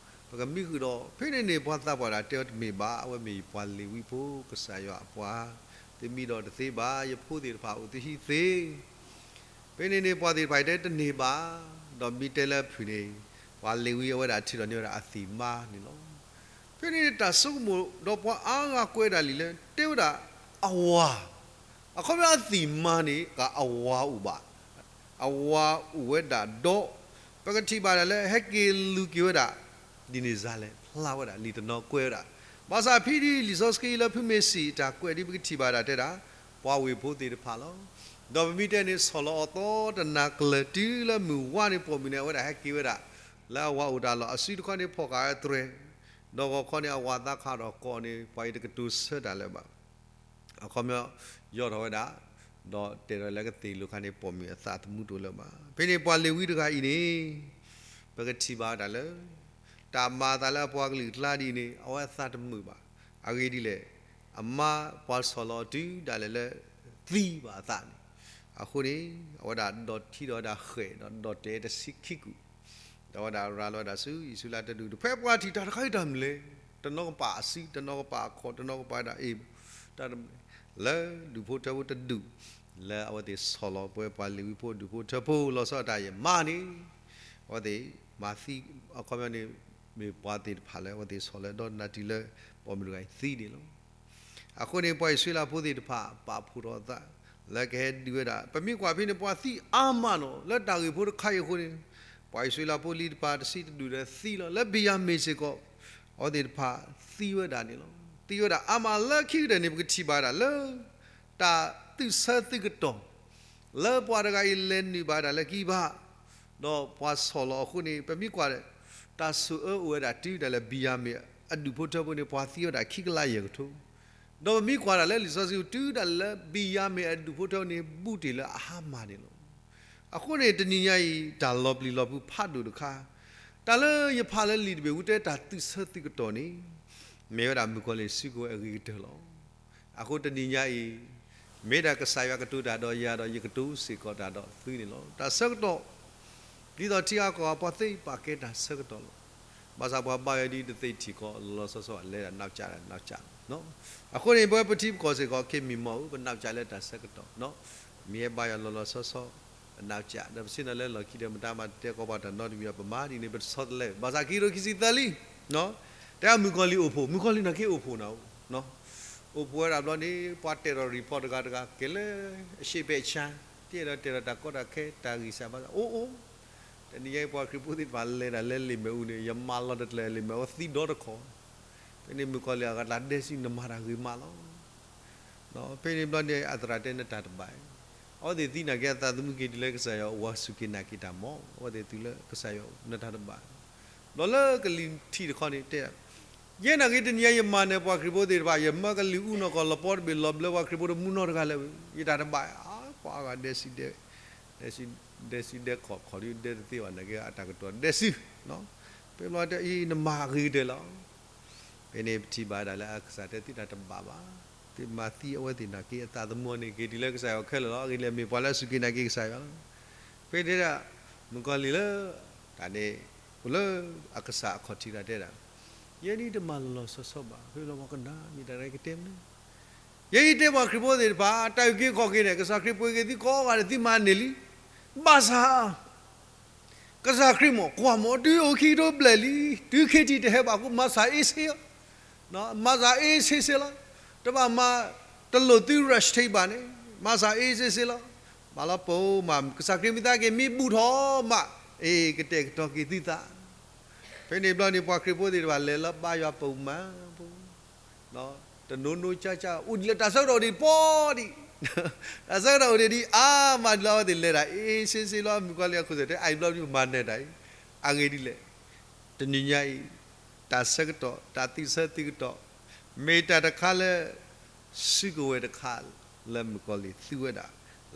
ပကမံဃုာ်ဒီးအီၤ. ဖဲန့ၣ်န့ၣ် ပှၤသးပှၢ်တဂၤတဲဝဲတမ့ၢ်ဘၣ်, အဝဲမ့ၢ်ယပှၤလ့ၤဝံဖိ ကစၢ်ယွၤအပှၤ, သုမံဒီးတသ့ဘၣ်, ယဖိသ့ၣ်တဖၣ်အိၣ်သုဟံၣ်သ့ ဖဲန့ၣ်န့ၣ် ပှၤသ့ၣ်တဖၣ်တဲတန့ၢ်ဘၣ်, ဒီးမ့ၢ်တဲလၢအဖုၣ်န့ၣ် ပှၤလ့ၤဝံအဝဲဒၣ်ထံၣ်ဒီးန့ၢ်ဝဲဒၣ်အသံၣ်မါန့ၣ်လီၤ. ဖဲန့ၣ်န့ၣ် တၢ်ဆိကမိၣ်ဒီးပှၤအါဂၤကွဲးဒၣ်လံလၢ တဲဝဲဒၣ်အဝၤ, အခီပညီအသံၣ်မါန့ၣ် ကအဝၤအိၣ်ဘၣ်, အဝၤအိၣ်ဝဲဒၣ်ဒီး ပကထံၣ်ဘၣ်ဒၣ်လၢဟဲက့ၤလူၤက့ၤဝဲဒၣ် ဒ်န့ၣ်စါလဲၣ် ဖျါဝဲဒၣ်လံာ်တနီၤကွဲးဝဲဒၣ်, ဘၣ်ဆၣ်ဖံဒ်လံာ်စီဆှံလၢဖုမ့ၢ်စံၣ်တၢ်ကွဲးဒ်ပကထံၣ်ဘၣ်ဒၣ်တဲဒၣ် ပှၤဝ့ၢ်ဖိသ့ၣ်တဖၣ်လီၤ. ဒီးပမ့ၢ်တဲန့ၣ် ဆီၣ်လီၤအီၤသီတနၤကျၢၤတုၤလၢမုၢ်ဝါန့ၣ် ပိာ်မုၣ်န့ၣ် အဝဲဒၣ်ဟဲက့ၤဝဲဒၣ် လၢအဝၤအိၣ်တၢ်လီၢ် အစုတခီန့ၣ် ဖီၣ်ဃာ်ဝဲတြဲၤ, ဒီးဂီၤခီန့ၣ် အဝၤသးခးထီၣ်ကိးန့ၣ် ပှၤအံၤတကတိၤဆၢတၢ်လၢၤဘၣ် အခီပညီ ယီၢ်ထီၣ်ဝဲဒၣ်, ဒီးတဲထီၣ်လၢကသ့ၣ်လိာ်ခါန့ၣ် ပိာ်မုၣ်အသးသမူတအိၣ်လၢၤဘၣ်. ဖဲန့ၣ်ပှၤလ့ၤဝံတဂၤအံၤန့ၣ် ပကထံၣ်ဘၣ်ဝဲဒၣ်လၢ တၢ်မၤအသးလၢအပှၤကလုာ်အကျါဒ်အံၤန့ၣ် အဝဲအသးတမုာ်ဘၣ်. အဂ့ၢ်ဒ်လဲၣ်, အမါပှၤဆီၣ်လီၤအီၤတုၤဒၣ်လဲာ်လၢ သံဘၣ်အသးန့ၣ်, အဃိန့ၣ် အဝဲဒၣ်ဒီးထံဒီးဝဲဒၣ်ဃဲးဒီးဒီးတဲတဆံခံကူာ် ဒီးအဝဲဒၣ်ရၤလီၤဝဲဒၣ်ဆူအံၣ်စရ့လးတဒူၣ်, ဖဲပှၤထံၣ်တၢ်တခါအံၤတၢ်မနုၤလဲၣ်, တနီၤကပာ်အစု တနီၤကပာ်အခီၣ် တနီၤကပာ်ဒၣ်အ့ၣ်, တၢ်တမနုၤလဲၣ်, လၢဒူၣ်ဖိထၢဖိတဒူၣ် လၢအဝဲသ့ၣ်ဆီၣ်လီၤပဝဲပှၤလ့ၤဝံဖိဒူၣ်ဖိထၢဖိလီၤဆီဒၣ်တၢ်ယမါန့ၣ်, အဝဲသ့ၣ်မၤသံ, အခီပညီန့ၣ် မ့ၢ်ပှၤသ့ၣ်တဖၣ်လၢအဝဲသ့ၣ်ဆီၣ်လီၤဒီးနၢ်တံၢ်လၢ ပိာ်မုၣ်တဂၤအံၤသံန့ၣ်လီၤ. အဃိန့ၣ် ပှၤအံၣ်စရ့လးဖိသ့ၣ်တဖၣ် ပာ်ဖှိၣ်ထီၣ်အသး လၢကဟဲဒုးဝဲဒၣ်, ပမ့ၢ်ကွၢ်ဖဲန့ၣ် ပှၤသံအါမးနီၤ လၢတၢ်ဂ့ၢ်ဖိတခါအံၤအဃိန့ၣ်, ပှၤအံၣ်စရ့လးဖိလံတပၤတဆံတဒူၣ်ဒီးသံလီၤ. လၢဘ့ၣ်ယၤမ့ၣ်စ့ၢ်ကီး အဝဲသ့ၣ်တဖၣ်သံဝဲဒၣ်န့ၣ်လီၤ. သံဝဲဒၣ်အါမးလၢခံကတၢၢ်န့ၣ် ပကထံၣ်ဘၣ်ဒၣ်လၢ တၢ်သုးဆၢသုးကတီၢ် လၢပှၤတဂၤအံၤလဲၤနုာ်ဘၣ်ဒၣ်လၢခံဘၣ်, ဒီးပှၤဆီၣ်လီၤအဃိန့ၣ် ပမ့ၢ်ကွၢ်ဒီး တၢ်ဆိၣ်အၢအိၣ်ဝဲဒၣ်တုၤဒၣ်လဲာ်ဘ့ၣ်ယၤမ့ၣ်အဒူၣ်ဖိထၢဖိန့ၣ် ပှၤသံဝဲဒၣ်ခံကလးယဲၢ်ကထိ, ဒီးပမ့ၢ်ကွၢ်ဒၣ်လၢလံာ်စီဆှံတုၤဒၣ်လဲာ်လၢဘ့ၣ်ယၤမ့ၣ်အဒူၣ်ဖိထၢန့ၣ် ဘူးတ့ၢ်လၢအဟါမၢ်န့ၣ်လီၤ. အဃိန့ၣ် တနံၤညါအံၤ တၢ်လီၤပျံၤလီၤဖုးဖးဒိၣ်တခါ, တၢ်လၢယဖးလၢလံာ်တဘ့ၣ်အူတဲတၢ်သုးဆၢသုးကတီၢ်န့ၣ် မ့ၢ်ဝဲဒၣ်မုၣ်ကီၤလံၢ်စုကဝဲၤအဂ့ၤကတၢၢ်လီၤ. အဃိတနံၤညါအံၤ မ့ၢ်ဒၣ်ကစၢ်ယွၤကတိၤတၢ်ဒီးယၤဒီးယကတိၤစ့ၢ်ကီးတၢ်ဒီးသုန့ၣ်လီၤ. တၢ်ဆၢကတီၢ် ဒ်သိးထံဂၤကီၢ်ဂၤပှၤသ့ပာ်ကဲတၢ်ဆၢကတီၢ်လီၤ. ဘၣ်ဆၣ်ပှၤဘါယွၤဒ်တသ့ထံၣ်ကီးလီၤလီၤဆီဆီ အလဲၤဒၣ်နီၢ်ကၠးဒၣ်နီၢ်ကၠး, အဃိန့ၣ် ပဝဲပထံပကီၢ်စ့ၢ်ကီး ကမ့ၢ်မီၢ်ဧိၤ ပနီၢ်ကၠးလၢတၢ်ဆၢကတီၢ်, မ့ၢ်ဟဲဘါယွၤလီၤလီၤဆီဆီ ပနီၢ်ကၠး, ဒီးပဆ့ၣ်နီၤလၢလီၢ်ခံဒီး မတၤမၤတတဲကီးပှၤတၢ်နီတမံၤဘၣ် ပမၤဒ်န့ၣ် ပတဆီတလဲ, ဘၣ်ဆၣ်ခံကထိခံဆံသၢလံ တဲမုၣ်ကီၤလံၢ်အိၣ်ဖှိၣ်, မုၣ်ကီၤလံၢ်နာ်က့အိၣ်ဖှိၣ်နၤဧိၤ, အိၣ်ဖှိၣ်ဝဲဒၣ်ဘျီန့ၣ် ပှၤတဲာ်ထီၣ် report တဂၤတဂၤ ကဲလၢအရှေ့ဘက်ခြမ်း တအဲၣ်ဒိးတဲာ်ထီၣ်တၢ်ကီတၢ်ခဲ တၢ်ဂံၢ်စၢ်ဘါစၢ် အိၣ်အိၣ်, တနံၤညါအံၤပှၤခရံာ်ဖိသ့ၣ်တဖၣ်လဲၤဒၣ်လၢလံာ်မဲာ်အူန့ၣ် ယမၤလီၤတကျၢၤလံာ်မဲာ်အူသံဒီတခီ, ဖဲန့ၣ်မုၣ်ကီၤလံၢ်အဂၤတၢ်ဒဲစုနမၤတၢ်ဂ့ၤမးလီၤ. ဖဲန့ၣ်ဘျီန့ၣ် အသရၣ်တဲနတၢ်တဘၣ်, အဝဲသ့ၣ်သံနာ်က့အသးသမူက့ၤတုၤလၢကစၢ်ယွၤအိၣ်ဝဲစူၢ်က့ၤနာ်က့ၤတၢ်မီၢ်, အဝဲသ့ၣ်တုၤလၢကစၢ်ယွၤနတၢ်တဘၣ်, ဘျီလၢကလံၤထံးတခီန့ၣ်တဲ ယဲနာ်က့တနံၤညါယမၤနၢၤပှၤခရံာ်ဖိသ့ၣ်တဖၣ် ယမၢကလံၤအူနီၢ်ကီၢ်လီၤပီတဘ့ၣ်လီၤဘျၢပှၤခရံာ်ဖိတမူနီတဂၤလၢၤဝဲ ယတၢ်တဘၣ်, ပှၤအါဂၤဒဲစုဒဲ ဒဲစုဒဲခီၣ်ခီၣ်ဒ်ဒဲတသ့ဘၣ်နာ်က့ အတၢ်ကတိၤဒဲစု, ဖဲဘျီတဲအံၤနမၤဂ့ၤကတၢၢ်လီၤ. ဖဲန့ၣ်ပထံၣ်ဘၣ်ဒၣ်လၢအကစၢ်တဲသုတၢ်တဘၣ်ဘၣ်, သုမၤသံအဝဲသ့ၣ်နာ်က့အသးသမူန့ၣ် က့ၤတုၤလၢကစၢ်ယွၤခဲလၢာ်လီၤ. အဂ့ၢ်လၢမ့ၢ်ပှၤလၢအစူၢ်က့ၤနာ်က့ၤကစၢ်ယွၤလီၤ. ဖဲတဲဒၣ် မုၣ်ကီၤလံၢ်လၢ တၢ်န့ၣ် အိၣ်လၢအကစၢ်အခီၣ်ထံးတၢ်တဲဒၣ်, ယဲဒ်တမၤလီၤလီၤဆီဆီဘၣ်, ဖဲလီၤပှၤကနၣ်မ့ၢ်တၢ်ရဲၣ်ကတဲမနုၤ, ယဲအံၤတဲပှၤခရံာ်ဖိသ့ၣ်တဖၣ် တၢ်အုၣ်က့ၤခီၣ်က့ၤန့ၣ် ကစၢ်ခရံာ်ပှ့ၤက့ၤသုကိးဂၤဒဲးသုမၤန့ၢ်လံ, ဘၣ်ဆၣ် ကစၢ်ခရံာ်မ့ၢ်ကွၢ်မ့ၢ် တုၤအိၣ်ခံကထိဘျဲၣ်လံ, တုၤခံထံၣ်တဟဲဘၣ်အဃိ မၤစၢ်အ့ၣ်ဆ့အီၤ, မၤစၢၤအ့စ့စ့လီၤ. တဘၣ်မၤ, တလိၣ်သု rush ထံဘၣ်န့ၣ်, မၤစၢၤအ့စ့စ့လီၤ. မၤလီၤပိာ်မး, ကစၢ်ခရံာ်မ့ၢ်သးက့ၤ မ့ၢ်ဘူၣ်ထီၣ်မး, အ့ ကတဲာ်ကတီၤက့ၤသုသး. ဖဲန့ၣ်ဘျီန့ၣ် ပှၤခရံာ်ဖိသ့ၣ်တဖၣ်လဲၤလၢဘါယွၤပိာ်မးဖိ တနိနိကၢ်ကၢ် အိၣ်ဒ်လဲၣ် တၢ်ဆၢကတီၢ်အိၣ်ဒံးပီဒံး, တၢ်ဆၢကတီၢ်အိၣ်ဒံးဒံးအါမးဒ်လီၤ အဝဲသ့ၣ်လဲၤတၢ်အ့စ့စ့လီၤ. မုၣ်ကီၤလံၢ်အခိၣ်စဲၣ်တဲ အအံၤဘျီဒုးပမၤနၢၤတၢ်အံၤ, အဂ့ၢ်ဒ်လဲၣ်, တနံၤညါအံၤ တၢ်ဆၢကတီၢ် တၢ်သးဆၢသးကတီၢ် မ့ၢ်တၢ်တခါလၢ စုကဝဲၤတခါလၢမုၣ်ကီၤလံၢ်သူဝဲဒၣ်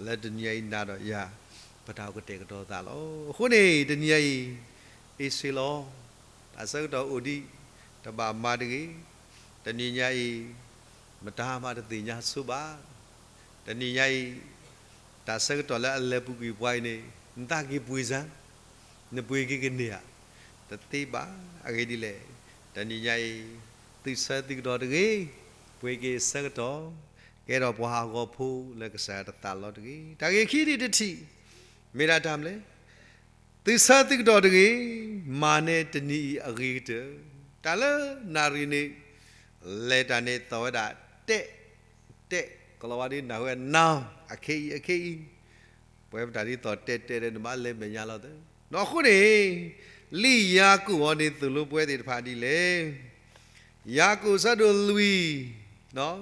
လၢတနံၤညါအံၤနၤဒီးယၤ ပတၢ်အိၣ်ကတဲာ်ကတီၤသးလီၤ. အဃိန့ၣ် တနံၤညါအံၤ အ့စ့လီၤ. တၢ်ဆၢကတီၢ်အိၣ်ဒံး တဘၣ်မၤတဂ့ၤ. တနံၤညါအံၤ မတၤမးတသ့ၣ်ညါဆိဘၣ်. တနံၤညါအံၤ တၢ်ဆၢကတီၢ်လၢအလဲၤပူၤကွံာ်ပှၤအံၤန့ၣ် နသးက့ၤပှ့ၤစၢ်, နပှ့ၤက့ၤကန့ၢ်ဧါ, တသ့ဘၣ်. အဂ့ၢ်ဒ်လဲၣ်, တနံၤညါအံၤ သုဆၢသုကတီၢ်တဂ့ၤ, ပှ့ၤက့ၤဆၢကတီၢ်, ကဲထီၣ်ပှၤဟးဂီၤဖိလၢကစၢ်ယွၤတသးလီတဂ့ၤ. တၢ်ဂ့ၢ်ခံဒံးတထံၣ် မ့ၢ်ဒၣ်တၢ်မနုၤလဲၣ်, သုဆၢသုကတီၢ်တဂ့ၤ, မၤန့ၢ်တနံၤအံၤအဂ့ၤကတၢၢ်. တၢ်လၢနၣ်ရံၣ်န့ၣ် လဲၤတၢ်န့ၣ်သီၣ်ဝဲဒၣ် တဲ, တဲ, ကလီၤဝါဒ်နၢ်ဟူဝဲ now, အခဲအံၤ အခဲအံၤ, ပဝဲပတၢ်ဒ်သိးတဲတဲဒီး နဘၣ်လဲၤမဲာ်ညါလီၤသၢ. ဒီးအဃိန့ၣ် လံာ်ယၤကိာ်အံၤန့ၣ် သိၣ်လိပဝဲသ့ၣ်တဖၣ်ဒ်လဲၣ်. ယၤကိာ်အဆၢဒိၣ်လွံၢ်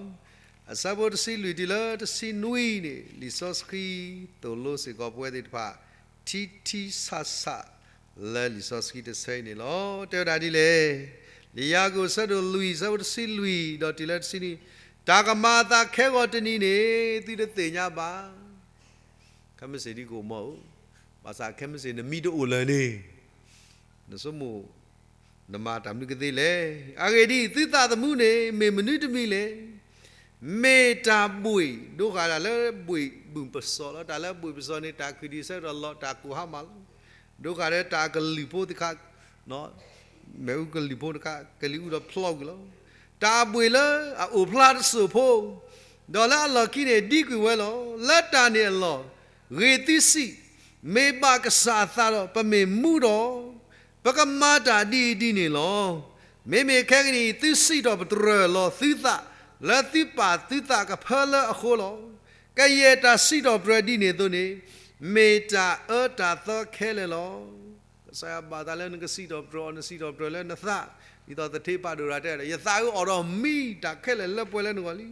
အဆၢဖိတဆံလွံၢ်တုၤလၢတဆံနွံန့ၣ် လံာ်စီဆှံသိၣ်လိစ့ၢ်ကီးပဝဲသ့ၣ်တဖၣ် ထံထံဆးဆး လၢလံာ်စီဆှံတဆၢအံၤန့ၣ်လီၤ. တဲဝဲဒၣ်ဒ်လဲၣ်, လံာ်ယၤကိာ်အဆၢဒိၣ်လွံၢ် အဆၢဖိတဆံလွံၢ် ဒီးတုၤလၢတဆံနွံ, တၢ်ကမၤအသးခဲဂီၤတနံၤန့ၣ် သုတသ့ၣ်ညါဘၣ်. ခဲမုၢ်ဆ့ၣ်ဒ်ကအိၣ်မီၤဧိၤ, ဘၣ်ဆၣ်ခဲမုၢ်ဆ့ၣ်နမံတအိၣ်လၢၤန့ၣ် နဆိကမိၣ် နမၤတၢ်မနုၤကသ့လဲၣ်. အဂ့ၢ်ဒ်အံၤ, သုသးသမူန့ၣ် မ့ၢ်မနုၤတမံၤလဲၣ်. မ့ၢ်တၢ်ဘှ့ၣ်, ဒိဃာ်တၢ်လၢဘှ့ၣ်ဘုၣ်ပစီၣ်လီၤ. တၢ်လၢဘှ့ၣ်ပစီၣ်န့ၣ် တၢ်ခုၣ်ဒံးဆၢကတီၢ်လီၤ, တၢ်ကိၢ်ဟါမၢ်လီၤ. ဒိဃာ်ဒီးတၢ်ကလုၢ်ဖိသ့ၣ်တခါ, မ့ၣ်အူကလုၢ်ဖိတခါ ကလံၤအူဒီးဖျီကွံာ်လီၤ. တၢ်ဘှ့ၣ်လၢအအိၣ်ဖျါတစိၢ်ဖိ, ဒီးလၢအလီၢ်ခံန့ၣ် ဒံကွံာ်ဝဲလီၤ. လၢတၢ်န့ၣ်အလီၢ်, ဂ့ၤသုစံး, မ့ၢ်ဘၣ်ကစၢ်အသးဒီး ပမ့ၢ်မူဒီး ပကမၤတၢ်ဒ်အံၤဒ်န့ၣ်လီၤ. မ့မ့ၢ်ခဲကနံၣ်အံၤ သုစံးထီၣ်ပတြၢၤလီၤသုသး လၢသုပာ်သုသးကဖၢလၢအဃိလီၤ. ကယဲၢ်တၢ်စံးထီၣ်ပတြၢၤဒ်န့ၣ်အသိးန့ၣ် မ့ၢ်တၢ်အၢတၢ်သီခဲလၢာ်လီၤ. ကစၢ်ယွၤဘၣ်သးလၢနကစံးထီၣ်ပတြၢၤအီၤ, နစံးထီၣ်ပတြၢၤလၢနသး, ဒ်သိးသထ့ဖးဒိၣ်ရၤတဲဒီး ယသးဧၢ အိၣ်ဒီးမံတၢ်ခဲလၢာ်လၢပှဲၤလၢနဂီၢ်လံ.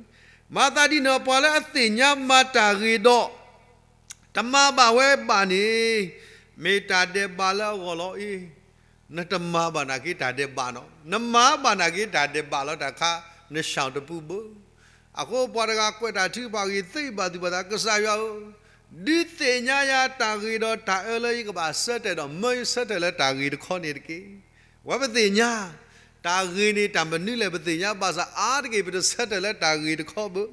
မၤသးဒ်န့ၣ် ပှၤလၢအသ့ၣ်ညါမၤတၢ်ဂ့ၤဒီး တမၤဘၣ်ဝဲဘၣ်န့ၣ် မ့ၢ်တၢ်ဒဲးဘးလၢအဂီၢ်လီၤအံၤ. နတမၤဘၣ်နာ်က့တၢ်ဒဲးဘးနီၤ, နမၤဘၣ်နာ်က့တၢ်ဒဲးဘးလီၤတၢ်ခါ, နဆှၢတပူၤဘၣ်. အဃိပှၤတဂၤကွဲးတၢ်ထုကဖၣ်ဂ့ၤသ့ဘၣ်သူၣ်ဘၣ်သး, ကစၢ်ယွၤဧၢ, ဒုးသ့ၣ်ညါယၤတၢ်ဂ့ၤဒီးတၢ်အၢလၢယကဘၣ်ဆၢထၢၣ်ဒီး မၢယဆၢထၢၣ်လၢတၢ်ဂ့ၤတခီန့ၣ်တက့ၢ်. ဝဲပသ့ၣ်ညါ တၢ်ဂ့ၤန့ၣ်တၢ်မနုၤလဲၣ် ပသ့ၣ်ညါ, ဘၣ်ဆၣ်အါတက့ၢ် ပတဆၢထၢၣ်လၢတၢ်ဂ့ၤတခီဘၣ်.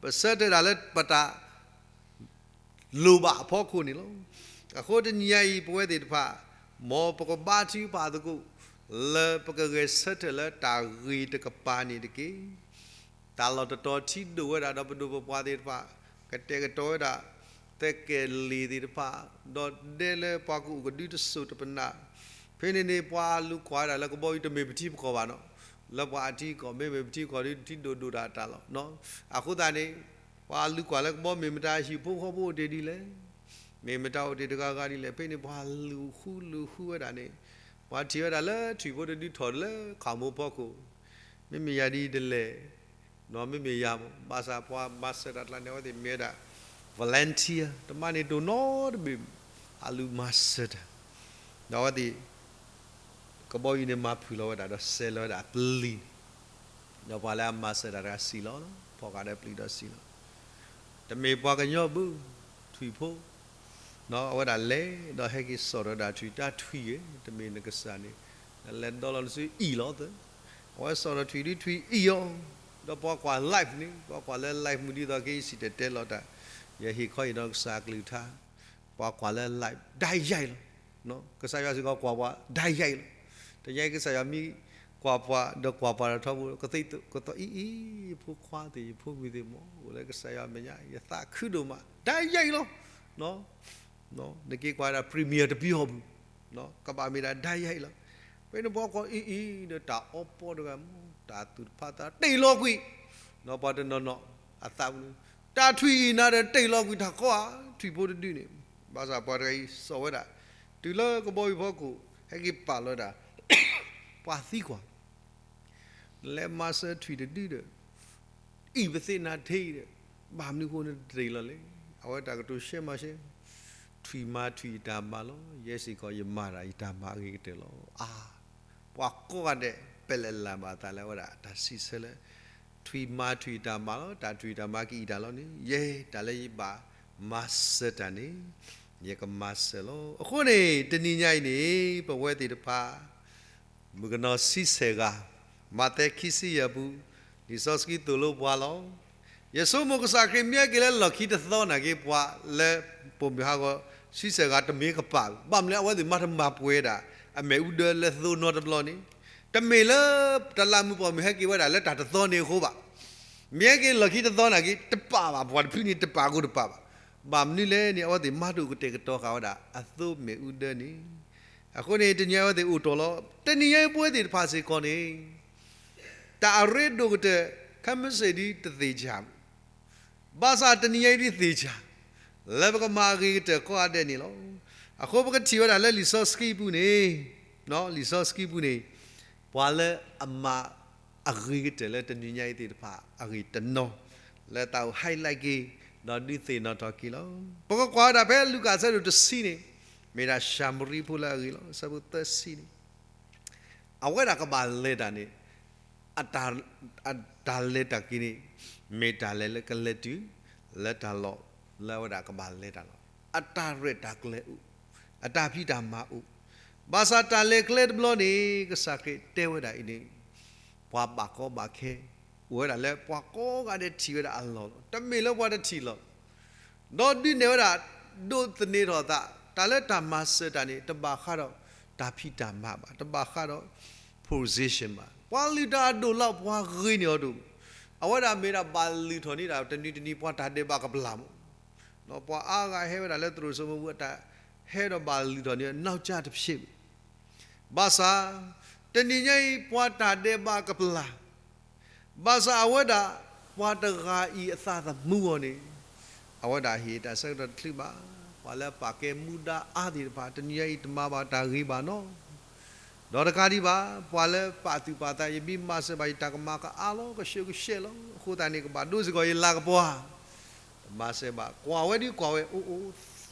ပဆၢထၢၣ်တၢ်လၢပတၢ် လိၣ်ဘၣ်အဖီခိၣ်န့ၣ်လီၤ. အဃိတနံၤညါအံၤ ပဝဲသ့ၣ်တဖၣ် မ်ပကဘါထုကဖၣ်သကိး လၢပကဂဲၤဆၢထၢၣ်လၢတၢ်ဂ့ၤတကပၤန့ၣ်တက့ၢ်. တၢ်လီၢ်တတီၤထံဒိၣ်ဝဲဒၣ်ဒီးပဒိၣ်ပပှၢ်သ့ၣ်တဖၣ် ကတဲာ်ကတီၤဝဲဒၣ် သဲးကဲးလ့ၣ်သ့ၣ်တဖၣ် ဒီးဒဲလၢပှၤကအိၣ်ကဒုတစိၢ်တပနၢ်. ဖဲန့ၣ်န့ၣ် ပှၤလူၤကွၢ်ဝဲဒၣ်လၢကဘီယူၤ တမ့ၢ်ပထံပကီၢ်ဘၣ်နီၤ, လၢပှၤအထံအကီၢ်, မ့မ့ၢ်ပထံကီၢ်ဒီးထံဒိၣ်ဒိၣ်တၢ်တၢ်လီၤ. အဃိသတးန့ၣ် ပှၤလူၤကွၢ်လၢကဘီမ့ၢ်မတၤ ဟံၣ်ဖိဃီဖိအိၣ်တ့ၢ်ဒ်လဲၣ်, မ့ၢ်မတၤအိၣ်တ့ၢ်တဂၤဂၤဒ်လဲၣ်. ဖဲန့ၣ်ပှၤလူၤဃုလူၤဃုဝဲဒၣ်န့ၣ် ပှၤထံၣ်ဝဲဒၣ်လၢထွံၣ်ဖိတဒုထီၣ်လၢခးမိၢ်ဖီခိၣ်, မ့မ့ၢ်ယၤဒ်အံၤတလဲၣ်, မ့မ့ၢ်ယၤမး, ဘၣ်ဆၣ်ပှၤမၤစၢၤတၢ်ကျါန့ၣ် အဝဲသ့ၣ်မ့ၢ်ဝဲဒၣ် volunteer, တမၤန့ၢ်တၢ်နီတဘ့ၣ်, အလူၤမၤစၢၤတၢ်, ဒီးအဝဲသ့ၣ် ကဘီယူၤန့ၣ်မၤဖုၣ်လီၤဝဲဒၣ် ဒီးစဲးလီၤဝဲဒၣ်အပျံၤန့ၣ်, ဒီးပှၤလၢအမၤစၢၤတၢ်တဂၤစံၣ်လီၤလီၤ, ဖီၣ်ဃာ်ဒီးပျံၤဒီးစံၣ်လီၤ. တမ့ၢ်ပှၤကညီဘၣ်, ထွံၣ်ဖိ, အဝဲဒၣ်လဲၤဒီးဟဲက့ၤစိာ်ထီၣ်ဝဲဒၣ်ထွံၣ်, တၢ်ထွံၣ်ဂ့ၤ, တမ့ၢ်နကစၢ်န့ၣ်, နလဲၤဒီလီၤနစုအံၣ်လီၤသၢ, အဝဲစိာ်ထီၣ်ထွံၣ်ဒုးထွံၣ်အံၣ်အီၤ, ဒီးပှၤကွၢ် live န့ၣ်, ပှၤကွၢ်လၢ live မုၢ်ဒ်သိးက့ယစံၣ်တဲၤတဲလီၤတၢ်, ယဟ့ၣ်ခီအံၤဒီးကစၢ်အကလုၢ်ကထါ, ပှၤကွၢ်လၢ live ဒၣ်ယဲၢ်လီၤ. ကစၢ်ယွၤစ့ၢ်ကီးကွၢ်ပှၤဒၣ်ယဲၢ်လီၤ. တနံၤအံၤကစၢ်ယွၤမ့ၢ်ကွၢ်ပှၤဒီးကွၢ်ပှၤဒီးထီဘိ ကသံၣ်ကသီအံၤအံၤ, ယဖိခွါသ့ၣ် ယဖိမုၣ်သ့ၣ်မး အိၣ်လၢကစၢ်ယွၤမဲာ်ညါ ယသးခုဒိၣ်မး ဒၣ်ယဲၢ်အံၤလီၤ. နက့ၤကွၢ်ဒၣ် premier တပျီပူၤ, ကဘၣ်မ့ၢ်ဒၣ်ဒၣ်ယဲၢ်အံၤလီၤ. ဖဲန့ၣ်ပှၤကွၢ်အံၤအံၤဒီးတၢ်အီပီတဂၤမး တၢ်သူၣ်တဖးသးတ့ၢ်လီၤကွံာ်, ဒီးပှၤတနီၤနီၤအသးပူၤန့ၣ် တၢ်ထွံၣ်အံၤနၤဒီးတ့ၢ်လီၤကွံာ်တၢ်ကီဧါ, ထွံၣ်ဖိတဒုန့ၣ်, ဘၣ်ဆၣ်ပှၤတဂၤအံၤစိာ်ဝဲဒၣ်, တုၤလၢကဘီယူၤဖီခိၣ် ဟဲက့ၤပာ်လီၤဝဲဒၣ် ပှၤသံကွၢ် နလဲၤမၤစၢၤထွံၣ်တဒုဒီး အံၤပသ့ၣ်နၤထဲအံၤဒီး ဘၣ်မနုၤအဃိနတတ့ၢ်လီၤလဲၣ်. အဝဲတၢ်ကတိၤရှဲမၤရှဲ, ထွံၣ်မၤထွံၣ်ယတၢ်မၤလီၤ, ယဲစ့ၢ်ကီးယမၤတၢ်ယတၢ်မၤအဂ့ၤကတၢၢ်လီၤ. အါ, ပှၤကိးဂၤဒဲး ပလဲၤလၢ်ဘၣ်အသးလၢအဝဲဒၣ်တၢ်စံးဆၢလၢ ထွံၣ်မၤထွံၣ်ယတၢ်မၤလီၤ, တၢ်ထွံၣ်ယတၢ်မၤကအံၣ်တၢ်လီၤန့ၣ် ယဲတၢ်လၢယဘၣ်မၤစၢၤတၢ်န့ၣ် ယကမၤစၢၤလီၤ. အဃိန့ၣ် တနံၤညါအံၤန့ၣ် ပဝဲသ့ၣ်တဖၣ် မုၣ်ကနီၤဆံဆဲၣ်ဂၤ, မးသဲခံဆံယဲၢ်ပူၤ, လံာ်စီဆှံသိၣ်လိပှၤလီၤ. ယဆိကမိၣ်ကစၢ်ခရံာ်မ့ၢ်ဟဲက့ၤလၢလီၢ်ခံတသီနာ်က့ ပှၤလၢပိာ်မုၣ်ဟးဂီၤ ဆံဆဲၣ်ဂၤတမ့ၢ်ကပာ်ဘၣ်. ဘၣ်မနုၤလၢအဝဲသ့ၣ်မၤတမၤပှဲၤဒၣ် အမ့ၣ်အူဒၢလၢသိနီတဘျီန့ၣ်, တမ့ၢ်လၢတလးမုၣ်ပိာ်မုၣ်ဟဲက့ၤဝဲဒၣ်လၢတၢ်တသီန့ၣ်အဃိဘၣ်. မ့ၢ်ဟဲက့ၤလီၢ်ခံတသီနာ်က့ တပာ်ဘၣ်, ပှၤတဖုန့ၣ်တပာ်ကိတပာ်ဘၣ်. ဘၣ်မနုၤလဲၣ်န့ၣ် အဝဲသ့ၣ်မၤဒိၣ်ကတဲာ်ကတီၤဃာ်ဝဲဒၣ် အသိမ့ၣ်အူဒၢန့ၣ်, အဃိန့ၣ် တနံၤညါအဝဲသ့ၣ်အိၣ်တီၢ်လီၤ. တနံၤညါအံၤပဝဲသ့ၣ်တဖၣ်စ့ၢ်ကီးန့ၣ် တၢ်အရ့ဒိၣ်ကတၢၢ် ခဲမုၢ်ဆ့ၣ်ဒ်တသ့ၣ်ညါ, ဘၣ်ဆၣ်တနံၤညါအံၤဒ်သ့ၣ်ညါ လၢပကမၤအဂ့ၤကတၢၢ်ကိးဂၤဒဲးန့ၣ်လီၤ. အဃိပကထံၣ်ဝဲဒၣ်လၢလံာ်စီဆှံပူၤန့ၣ်, လံာ်စီဆှံပူၤန့ၣ် ပှၤလၢအမၤအဂ့ၤကတၢၢ်လၢတနံၤညါအံၤသ့ၣ်တဖၣ်အဂ့ၢ်တနီၤ လၢတၢ်အိၣ် highlight က့ၤ ဒီးဒုးသ့ၣ်နီၣ်ထီၣ်က့ၤလီၤ. ပကကွၢ်ဝဲဒၣ်ဖဲလူၤကၣ်အဆၢဒိၣ်တဆံန့ၣ် မ့ၢ်ဒၣ်ၡၤမရံဖိလၢအဂ့ၢ်လီၤ. အဆၢဖိသၢဆံန့ၣ် အဝဲဒၣ်ကဘၣ်လဲၤတၢ်န့ၣ် အတၢ်လဲၤတၢ်က့ၤန့ၣ် မ့ၢ်တၢ်လဲၤလၢကလဲၤတုၤ လၢတၢ်လီၢ်လၢအဝဲဒၣ်ကဘၣ်လဲၤတၢ်လီၤ. အတၢ်ရဲၣ်တၢ်ကျဲၤအိၣ်, အတၢ်ဖံးတၢ်မၤအိၣ်, ဘၣ်ဆၣ်တၢ်လဲၤကျဲတဘျီန့ၣ် ကစၢ်ခရံာ်တဲဝဲဒၣ်အံၤန့ၣ် ပှၤဘၣ်ကီဘၣ်ခဲ အိၣ်ဝဲဒၣ်လၢပှၤကိးဂၤဒဲးထံၣ်ဝဲဒၣ်အလီၢ်လီၤ. တမ့ၢ်လၢပှၤတထံၣ်လီၤ. ဒီးဒုးနဲၣ်ဝဲဒၣ် ဒိးသန့ၤထီၣ်အသး တၢ်လၢတၢ်မၤစၢၤတၢ်န့ၣ် တဘၣ်ဃးဒီးတၢ်ဖံးတၢ်မၤဘၣ်, တဘၣ်ဃးဒီး position ဘၣ်. ပှၤလုၢ်တၢ်အဒိၣ်လီၤ ပှၤဂ့ၤန့ၢ်အီၤဒိၣ်, အဝဲဒၣ်မ့ၢ်ဒၣ်ဘၣ်လုၢ်ထီၣ်န့ၢ်ဒၣ် တနံၤတနံၤပှၤတၢ်ဒဲးဘးကပျၢ်မး, ဒီးပှၤအါဂၤဟဲဝဲဒၣ်လၢသရိာ်စိမိၤပူၤ အတၢ်ဟဲဒီးဘၣ်လုၢ်ထီၣ်န့ၢ် နောက်ကျတဖြစ် ဘၣ်ဆၣ် တနံၤညါအံၤ ပှၤတၢ်ဒဲးဘးကပျၢ်, ဘၣ်ဆၣ်အဝဲဒၣ် ပှၤတဂၤအံၤအသးသမူအီၤန့ၣ် အဝဲဒၣ်ဟ့ၣ်တၢ်ဆၢကတီၢ်တချုးဘၣ်. ပှၤလၢပာ်ကဲမူဒါအါသ့ၣ်တဖၣ် တနံၤညါအံၤတမၤဘၣ်တၢ်ဂ့ၤဘၣ်နီၤ. ဒီးတကးဒံးဘၣ် ပှၤလၢပာ်သူၣ်ပာ်သး ယမ့ၢ်မၤစၢၤဘၣ် ယတၢ်ကမၤကအါလီၤ ကဆှဲကဆှဲလီၤ အဃိသတးန့ၣ် ကဘၣ်ဒိစ့ၢ်ကီးယလၤကပှၤ တမၤစၢၤဘၣ်. ကွၢ်ဝဲဒ်ကွၢ်ဝဲ အိၣ်အိၣ်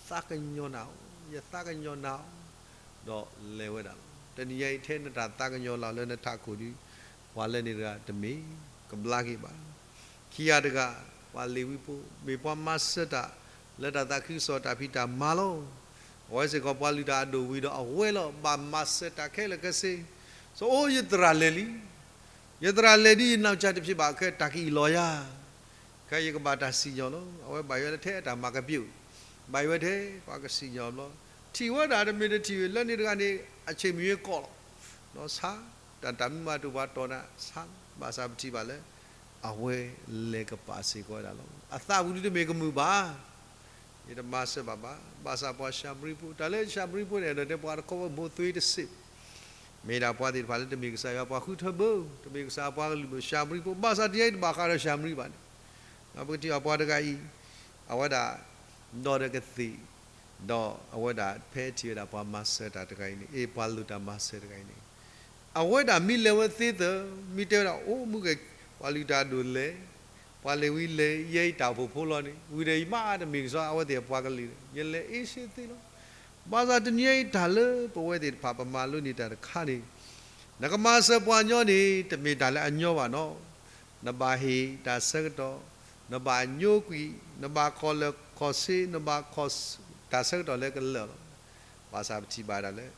သးကညီၤနၤအီၤ ယသးကညီၤနၤအီၤ ဒီးလဲၤဝဲဒၣ်လီၤ. တနံၤညါအံၤ ထဲနတၢ်သးကညီၤလီၤလၢနထးခိၣ်ဒီး ပှၤလၢန့ၣ်တဂၤတမ့ၢ် ကဘျါက့ၤဘၣ်. ခံဂၤတဂၤ ပှၤလ့ၤဝံဖိ မ့ၢ်ပှၤမၤစၢၤတၢ် လၢတၢ်သးခုကစီၣ်တၢ်ဖံးတၢ်မၤလီၤ. အဝဲစ့ၢ်ကီးပှၤလုၢ်တၢ်အဒိၣ်ဝံၤဒီးအဝဲလီၤ ဘၣ်မၤစၢၤတၢ်ခဲလၢာ်ခဲဆ့. စီၤအိၣ် ယသရၣ်လဲၤလံ ယသရၣ်လဲၤဒ်ယ နောက်ကျတဖြစ်ဘၣ် ခဲတၢ်ကအံၣ်လီၤယၤ ခဲယကဘၣ်တၢ်စံၣ်ညီၣ်လီၤ. အဝဲဘၣ်ယိၣ်ဝဲလၢထဲအတၢ်မၤကပျိၣ် ဘၣ်ယိၣ်ဝဲထဲ ပှၤကစံၣ်ညီၣ်ဘျီ ထံၣ်ဝဲဒၣ်တမ့ၢ်တထံၣ်ဝဲ လၢန့ၣ်တဂၤန့ၣ် အဆ့ၣ်မံၤဝဲကိးလီၤ. ဒီးဆါ တၢ်တၢ်မုၢ်မၤတအိၣ်ပှၤတီၢ်နၤ ဆါ ဘၣ်ဆၣ်ပထံၣ်ဘၣ်လၢ အဝဲလဲၤကပာ်စ့ၢ်ကီးဝဲဒၣ်လီၤ. အသးပူၤဒုတမ့ၢ်ကမုာ်ဘၣ် ယတမၤစၢၤဘၣ်ဘၣ်. ဘၣ်ဆၣ်ပှၤၡၤမရံဖိ တၢ်လၢၡၤမရံဖိန့ၣ် အဲၣ်ဒိးတဲပှၤတခီဝဲမိၢ်သွ့တစ့း မ့ၢ်ဒၣ်ပှၤသ့ၣ်တဖၣ်လၢတမ့ၢ်ကစၢ်ယွၤပှၤဃုထၢဘၢ တမ့ၢ်ကစၢ်ပှၤကလုၢ်ဘၢ ၡၤမရံဖိ ဘၣ်ဆၣ်တနံၤအံၤတဘၣ်ဃးဒီးၡၤမရံဘၣ်န့ၣ် ပကထံၣ်ဘၣ်ပှၤတဂၤအံၤ အဝဲဒၣ် ဒီးဒီးကသ့ၣ် ဒီးအဝဲဒၣ်ဖဲထံၣ်ဝဲဒၣ်ပှၤမၤစၢၤတၢ်တဂၤအံၤန့ၣ် အ့ၣ် ပှၤလုၢ်တၢ်မၤစၢၤတဂၤအံၤန့ၣ် အဝဲဒၣ်မ့ၢ်လဲၤဝဲသ့သၢ မ့ၢ်တဲဝဲဒၣ် အိၣ်မုၢ်ဂဲၤ ပှၤလုၢ်တၢ်အဒိၣ်လဲၤ ပှၤလ့ၤဝံလဲၤ ယဲအံၤတၢ်အိၣ်ဖှိၣ်ဖိလီၤန့ၣ် ဝံၤဒီးယမ့ၢ်တမ့ၢ်ကစီၣ် အဝဲသ့ၣ်အပှၤကလုာ် ယလဲၤအ့ၣ်စ့သ့လီၤ. ဘၣ်ဆၣ်တနံၤအံၤတၢ်လၢပဝဲသ့ၣ်တဖၣ်ပမၤလိန့ၢ်တၢ်တခါန့ၣ် နကမၤစၢၤပှၤညီန့ၣ် တမ့ၢ်တၢ်လၢအညီဘၣ်နီၤ. နဘၣ်ဟ့ၣ်တၢ်ဆၢကတီၢ်, နဘၣ်ညိကွံာ်, နဘၣ်ခီၣ်လၢာ်ခီၣ်ဆ့, နဘၣ်ခီၣ်တၢ်ဆၢကတီၢ်လၢကလၢာ်လီၤ. ဘၣ်ဆၣ်ပထံၣ်ဘၣ်ဒၣ်လၢ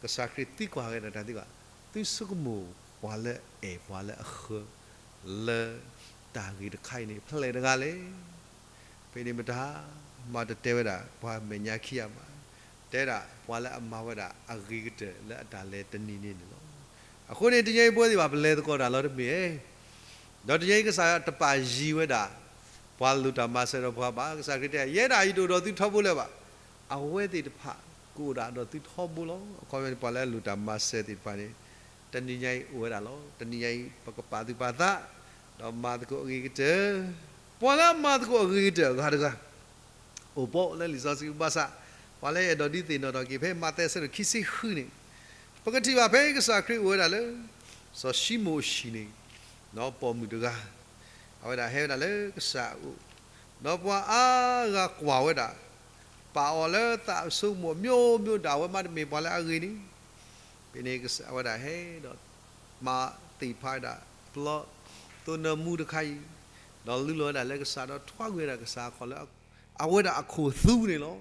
ကစၢ်ခရံာ်သံကွၢ်ဂဲၤတၢ်တၢ်သံကွၢ်, သုဆိကမိၣ်ပှၤလၢအဲၣ်ပှၤလၢအဃၢၤ လၢတၢ်ဂ့ၢ်တခါအံၤန့ၣ် ဖဲလဲၣ်တဂၤလဲၣ်. ဖဲန့ၣ်မတၤ မၤတတဲဝဲဒၣ် ပှၤမဲာ်ညါခံဂၤဘၣ်, တဲဒၣ်ပှၤလၢအမၤဝဲဒၣ်အဂ့ၤကတၢၢ်လၢအတၢ်လဲၤတနံၤန့ၣ်န့ၣ်လီၤ. အဃိန့ၣ် တနံၤအံၤပဝဲသ့ၣ်ဘၣ်ပလဲၤသကိးတၢ်လီၤတမ့ၢ်ဧါ. ဒီးတနံၤအံၤကစၢ်ယွၤတပာ်ယံၤဝဲဒၣ် ပှၤလုၢ်တၢ်မၤစၢၤဒီးပှၤဘၣ်. ကစၢ်ခရံာ်တဲ ယဲဒၣ်ယတအိၣ်ဒီးသုထီဘိလၢၤဘၣ်. အဝဲသ့ၣ်တဖၣ်ကအိၣ်ဒၣ်ဒီးသုထီဘိလီၤ. အခီပညီန့ၣ် ပှၤလၢအလုၢ်တၢ်မၤစၢၤသ့ၣ်တဖၣ်န့ၣ် တနံၤညါအံၤအိၣ်ဝဲဒၣ်လီၤ. တနံၤညါအံၤ ပကပာ်သူၣ်ပာ်သး ဒီးမၤသကိးအဂ့ၤကတၢၢ်, ပှၤလၢအမၤသကိးအဂ့ၤကတၢၢ်အဂၤတဂၤ အိၣ်ပီလၢလံာ်စီဆှံအုးဘၣ်ဆၣ်, ပှၤလၢအဲၣ်ဒိးဒုးသ့ၣ်နီၣ်ထီၣ်က့ၤ ဖဲမးသဲအဆၢဒိၣ်ခံဆံဃုန့ၣ်, ပကထံၣ်ဘၣ်ဖဲကစၢ်ခရံာ်အိၣ်ဝဲဒၣ်လၢ စီၤၡံမိၣ်အဟံၣ်န့ၣ်, ပိာ်မုၣ်တဂၤ, အဝဲဒၣ်ဟဲဝဲဒၣ်လၢကစၢ်အအိၣ်, ဒီးပှၤအါဂၤကွၢ်ဝဲဒၣ်, ပာ်အီၤလၢသးအဆိကမိၣ် မျိုးမျိုး ဒၣ်ဝဲမး တမ့ၢ်ပှၤလၢအဂ့ၤန့ၣ်, ဖဲန့ၣ်အဝဲဒၣ်ဟဲဒီး မၤသ့ၣ်ဖးဝဲဒၣ် ပျီသိနၢမူတခါအံၤ, ဒီးလုၢ်လီၤဝဲဒၣ်လၢကစၢ် ဒီးထွါကွံာ်ဝဲဒၣ်ကစၢ်အခီၣ်လၢ အဝဲဒၣ်အခိၣ်သူန့ၣ်လီၤ.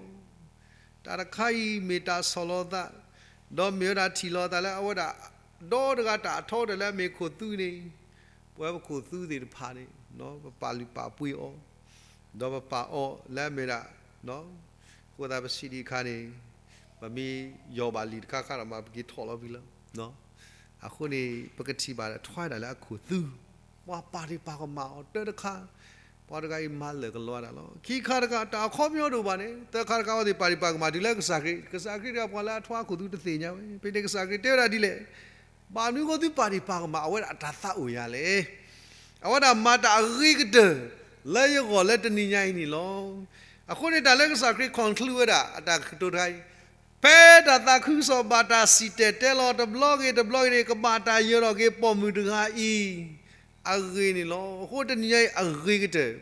တၢ်တခါအံၤမ့ၢ်တၢ်ဆီၣ်လီၤသး, ဒီးမ့ၢ်ဝဲဒၣ်ထံၣ်လီၤသးလၢအဝဲဒၣ် ဒီတဂၤတၢ်အထီတၢၢ်လၢအမ့ၢ်ခိၣ်သူန့ၣ်, ပဝဲပခိၣ်သူသ့ၣ်တဖၣ်န့ၣ် ပပာ်လုၢ်ပာ်ပှ့ၤအီၤ, ဒီးပပာ်အီၤလၢအမ့ၢ်ဒၣ် အဃိသတးပစံးဒံးအခါန့ၣ်, ပမ့ၢ်ယီၢ်ဘၣ်လံာ်တခါခါဒီးမး ပက့ၤထီၣ်လီၤပံၤလၢ အဃိန့ၣ် ပကထံၣ်ဘၣ်ထွါဒၣ်လၢအခိၣ်သူ, ပှၤပာ်ဒံးပာ်ကမၣ်အီၤတၢ်တခါ, ပှၤတဂၤအံၤမၤလၢာ်ကလီတၢ်လီၤ. ခံခါတခါ တၢ်အခီပညီတအိၣ်ဘၣ်န့ၣ် သၢခါတခါအဝဲသ့ၣ်ပာ်ဒံးပာ်ကမၣ်တုၤလၢကစၢ်ခရံာ်, ကစၢ်ခရံာ်တဂၤပှၤလၢအထွါအခိၣ်သူတသ့ၣ်ညါဝဲ, ဖဲန့ၣ်ကစၢ်ခရံာ်တဲဝဲဒၣ်ဒ်လဲၣ်, ဘၣ်မနုၤဃိသုပာ်ဒံးပာ်ကမၣ်အဝဲဒၣ်အတၢ်သးအိၣ်ယၤလဲၣ်. အဝဲဒၣ်မၤတၢ်အဂ့ၤကတၢၢ် လၢယဂီၢ်လၢတနံၤညါအံၤန့ၣ်လီၤ. အဃိန့ၣ်တၢ်လၢကစၢ်ခရံာ် conclude ဝဲဒၣ်အတၢ်ကတိၤတခါအံၤ, ဖဲတၢ်သးခုကစီၣ်ဘၣ်တၢ်စံၣ်တဲၤတဲလီၤ တဘျီဂ့ၤတဘျီဂ့ၤန့ၣ် ကဘၣ်တၢ်ယၢၤထီၣ်က့ၤပိာ်မုၣ်တဂၤအံၤ အဂ့ၤန့ၣ်လီၤ. အဃိတနံၤညါအံၤအဂ့ၤကတၢၢ်,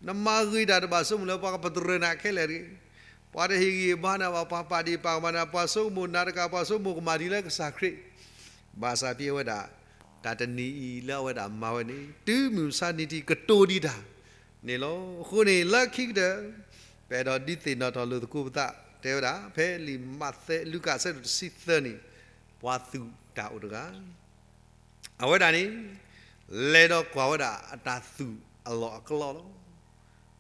နမၤဂ့ၤတၢ်တဘၣ်ဆိကမိၣ်လၢပှၤကပတြၢၤနၤခဲလၢာ်တဂ့ၤ, ပှၤတဟ့ၣ်ဂံၢ်ဘါနၤဘၣ်, ပှၤပာ်ဒံးပာ်ကမၣ်နၤ, ပှၤဆိကမိၣ်နၤတကး ပှၤဆိကမိၣ်ကမၣ်ဒ်လၢကစၢ်ခရံာ်, ဘၣ်ဆၣ်ဖဲအဝဲဒၣ် တၢ်တနံၤအံၤလၢအဝဲဒၣ်မၤဝဲန့ၣ် တုၤမုၢ်မဆါနံၤထံးကတိၤဒံးတၢ်န့ၣ်လီၤ. အဃိန့ၣ် လၢခံကတၢၢ် ပအဲၣ်ဒိးဒုးသ့ၣ်နီၣ်ထီၣ်လိာ်သကိးပသး တဲဝဲဒၣ် ဖဲလံာ်မးသဲ လူၤကၣ်အဆၢဒိၣ်တဆံသၢန့ၣ်, ပှၤသူၣ်တၢ်အိၣ်တဂၤ အဝဲဒၣ်န့ၣ် လဲၤဒီးကွၢ်ဝဲဒၣ်အတၢ်သူၣ်အလီၢ်အကျိၤလီၤ.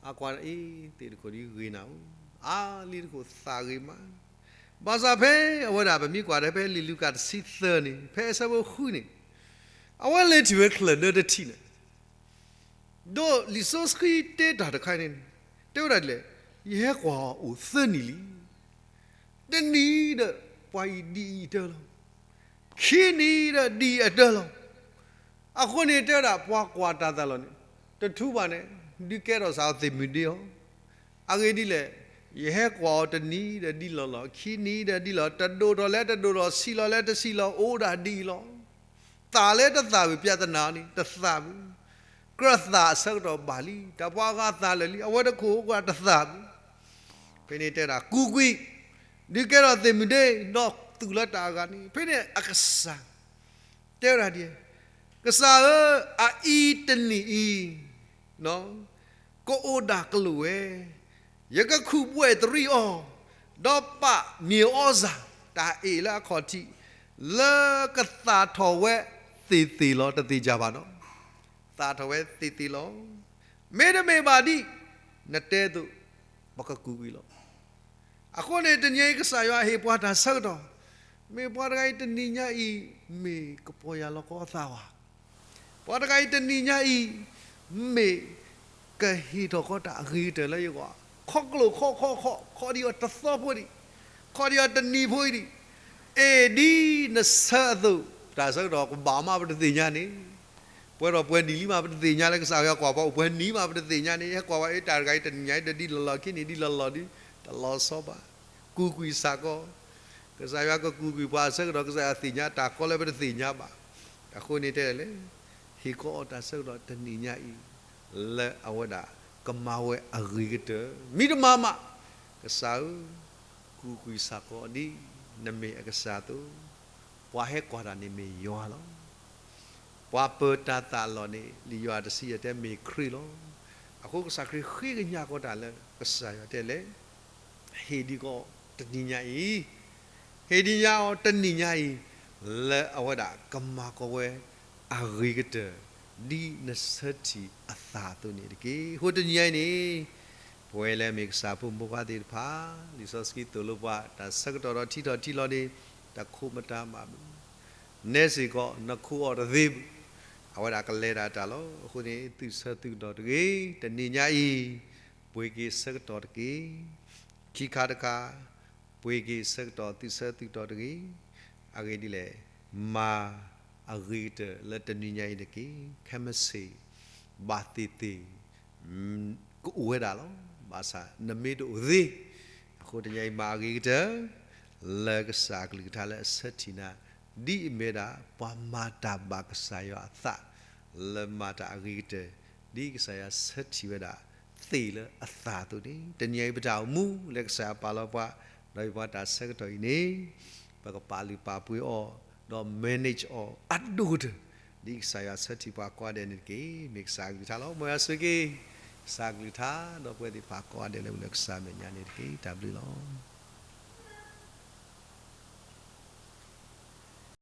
အကွၢ်အံၤ သ့ၣ်တခိၣ်ဒ်ဂ့ၤနၤဧိၤ, အါလံတခိၣ်သးဂ့ၤမး, ဘၣ်ဆၣ်ဖဲအဝဲဒၣ် ပမ့ၢ်ကွၢ်ဒီးဖဲလံာ်လူၤကၣ်တဆံသၢန့ၣ် ဖဲအဆၢဖိဃုန့ၣ်, အဝဲလဲၤထံၣ်ဝဲချၢၣ်ဒၢတထံၣ်န့ၣ် ဒီးလံာ်စီဆှံတဲတၢ်တခါန့ၣ် တဲဝဲဒၣ်ဒ်လဲၣ်, ယဟဲကွၢ်အီၤအိၣ်သၢနံၣ်လံ. တနံၤဒီးပှၤအံၤဒ်အံၤအတၢ်လီၤ, ခံနံၤဒီးဒ်အံၤအတၢ်လီၤ. အဃိန့ၣ်တဲဝဲဒၣ် ပှၤကွၢ်တၢ်သးလီၤန့ၣ် တထူဘၣ်န့ၣ် ဒုးကဲထီၣ်စ့ၢ်ကီးသ့ၣ်မုၢ်ဒ့အီၤ, အဂ့ၢ်ဒ်လဲၣ်, ယဟဲကွၢ်အီၤတနံၤဒီးဒ်လီၤလီၤ, ခံနံၤဒီးဒ်လီၤ, တဒိၣ်ထီၣ်လၢတဒိၣ်ထီၣ်, ဆံးလီၤလၢတဆံးလီၤ, အိၣ်ဒၣ်ဒ်အံၤလီၤ. သးလၢတသးဘၣ်, ပြဿနာန့ၣ် တသးဘၣ်, ကြၢးသးအဆၢကတီၢ်ဘၣ်လံ, တၢ်ပှၤဂၤသးလၢာ်လံ, အဝဲတခိၣ်အိၣ်ကွၢ်တသးဘၣ်. ဖဲန့ၣ်တဲဒၣ် ကူၣ်ကွံာ်, ဒုးကဲထီၣ်သ့ၣ်မုၢ်ဒ့, ဒီးသူၣ်လၢတၢ်အဂၤန့ၣ်, ဖဲန့ၣ်အကစၢ် တဲဝဲဒၣ်ဒ်, ကစၢ်ဧၢ, အအံၤတနံၤအံၤ ကအိၣ်ဒၣ်ကလိာ်ဝဲ, ယကခူၣ်ဘှဲၣ်တရံးအီၤ, ဒီးပာ်မ့ၢ်အီၣ်စၢ် တၢ်အ့ၣ်လၢအခီၣ်ထံး, လၢကသၣ်ထီၣ်ဝဲသ့ၣ်သ့ၣ်လီၤ, တသ့ၣ်ညါဘၣ်နီၤ, သၣ်ထီၣ်ဝဲသ့ၣ်သ့ၣ်လီၤ. မ့တမ့ၢ်ဘၣ်ဒ်နတဲအသိး, ပကကူၣ်ကွံာ်လီၤ. အဃိန့ၣ် တနံၤအံၤကစၢ်ယွၤဟ့ၣ်ပှၤတၢ်ဆၢကတီၢ်, မ့ၢ်ပှၤတဂၤအံၤတနံၤညါအံၤ မ့ၢ်ကပီၢ်ယၢ်လီၤကီအသးဝဲ, ပှၤတဂၤအံၤတနံၤညါအံၤ မ့ၢ်ကဟ့ၣ်ထီၣ်ကီးတၢ်အဂ့ၤကတၢၢ်လၢယဂီၢ်, ခီကျိၣ်ခီခီခီ, ခီဒံးအီၤတသီဖိဒံး, ခီဒံးအီၤတနံၤဖိအံၤဒံး, အဲၣ်ဒ်နဆၢအသိး, တၢ်ဆၢကတီၢ်ကဘၣ်မးပတသ့ၣ်ညါန့ၣ် ပှဲၤထီၣ်ပှဲၤနံၣ်လံမးပတသ့ၣ်ညါ, လၢကစၢ်ယွၤကွၢ်ပှၤအိၣ်ပှဲၤနံၣ်မးပတသ့ၣ်ညါန့ၣ်, ဟဲကွၢ်ဝဲအံၤ တၢ်တဂၤအံၤတနံၤညါအံၤဒ်လီၤလီၤ, ခံနံၤဒ်လီၤလီၤဒီး တလီၤဆီဘၣ်. ကူၣ်ကွံာ်စ့ၢ်ကီး, ကစၢ်ယွၤကကူၣ်ကွံာ်ပှၤအဆၢကတီၢ်, ကစၢ်ယွၤသ့ၣ်ညါတၢ်ကီလၢပတသ့ၣ်ညါဘၣ်. အဃိန့ၣ်တဲလဲၣ်, ဟ့ၣ်ကီးအီၤတၢ်ဆၢကတီၢ်တနံၤညါအံၤ လၢအဝဲဒၣ်ကမၤဝဲအဂ့ၤကတၢၢ်, မ့တမ့ၢ်ဘၣ်, ကစၢ်ဧၢ, ကူၣ်ကွံာ်စ့ၢ်ကီးဒ်နမ့ၢ်အကစၢ်အသိး, ပှၤဟဲကွၢ်တၢ်န့ၣ်မ့ၢ်ယွၤလီၤ. ပှၤပၢၤတၢ်သးလီၤန့ၣ် လံာ်ယိၤဟၣ်တဆံယဲၢ်တဲမ့ၢ်ခရံာ်လီၤ. အဃိကစၢ်ခရံာ်ဃ့ကညးကီးတၢ်လၢကစၢ်ယွၤတဲလဲၣ်, ဟ့ၣ်ဒံးကီးတနံၤညါအံၤ, ဟ့ၣ်ဒံးညါအီၤတနံၤညါအံၤ, လၢအဝဲဒၣ်ကမၤကီးဝဲအဂ့ၤကတၢၢ်, ဒ်နဆၢထံၣ်အသးအသိးန့ၣ်တက့ၢ်. အဃိတနံၤညါအံၤန့ၣ် ပဝဲလၢအမ့ၢ်ကစၢ်ဖိမုၣ်ဖိခွါသ့ၣ်တဖၣ်, လံာ်စီဆှံသိၣ်လိပှၤ တၢ်ဆၢကတီၢ်ဒီးထံထီၣ်ထံလီၤန့ၣ် တခိးမတၤမးဘၣ်. နဲစ့ၢ်ကီး နခိးအီၤတသ့ဘၣ်. အဝဲဒၣ်ကလဲၤတၢ်တၢ်လီၤ. အဃိန့ၣ် သုးဆၢသုးကတီၢ်တဂ့ၤ, တနံၤညါအံၤ ပှ့ၤက့ၤဆၢကတီၢ်တက့ၢ်. ခံခါတခါ, ပှ့ၤက့ၤဆၢကတီၢ် သုးဆၢသုးကတီၢ်တဂ့ၤ. အဂ့ၢ်ဒ်လဲၣ်, မၤ အဂ့ၤကတၢၢ်လၢတနံၤညါအံၤတက့ၢ်. ခဲမုၢ်ဆ့ၣ် ဘၣ်သ့ၣ်သ့ၣ် ကအိၣ်ဝဲဒၣ်လီၤ. ဘၣ်ဆၣ်နမ့ၢ်တအိၣ်သ့ အဃိတနံၤညါအံၤမၤအဂ့ၤကတၢၢ် လၢကစၢ်အကလုၢ်ကထါလၢအဆၢထံၣ်နၤ ဒ်အမ့ၢ်ဒၣ်ပှၤမၤတၢ်ဘၣ်ကစၢ်ယွၤအသး လၢမၤတၢ်အဂ့ၤကတၢၢ် ဒ်ကစၢ်ယွၤဆၢထံၣ်ဝဲဒၣ်သ့ၣ်လၢအသးအသိးန့ၣ် တနံၤညါအံၤပတၢ်အိၣ်မူလၢကစၢ်ယွၤပာ်လီၤပှၤ ဒီးယပှၤတၢ်ဆၢကတီၢ်အံၤန့ၣ် ပကပာ်လုၢ်ပာ်ပှ့ၤအီၤ ဒီး manage အီၤအဒိၣ်ကတၢၢ် ဒ်ကစၢ်ယွၤဆၢထံၣ်ပှၤကိးဂၤဒဲးန့ၣ်တက့ၢ်. မ့ၢ်ကစၢ်အကလုၢ်ကထါလီၤ. မ်ယွၤဆိၣ်ဂ့ၤက့ၤ ကစၢ်အကလုၢ်ကထါ ဒီးပဝဲသ့ၣ်တဖၣ်ကိးဂၤဒဲးလၢအိၣ်လၢကစၢ်အမဲာ်ညါန့ၣ်တက့ၢ်. တၢ်ဘျုးလီၤ.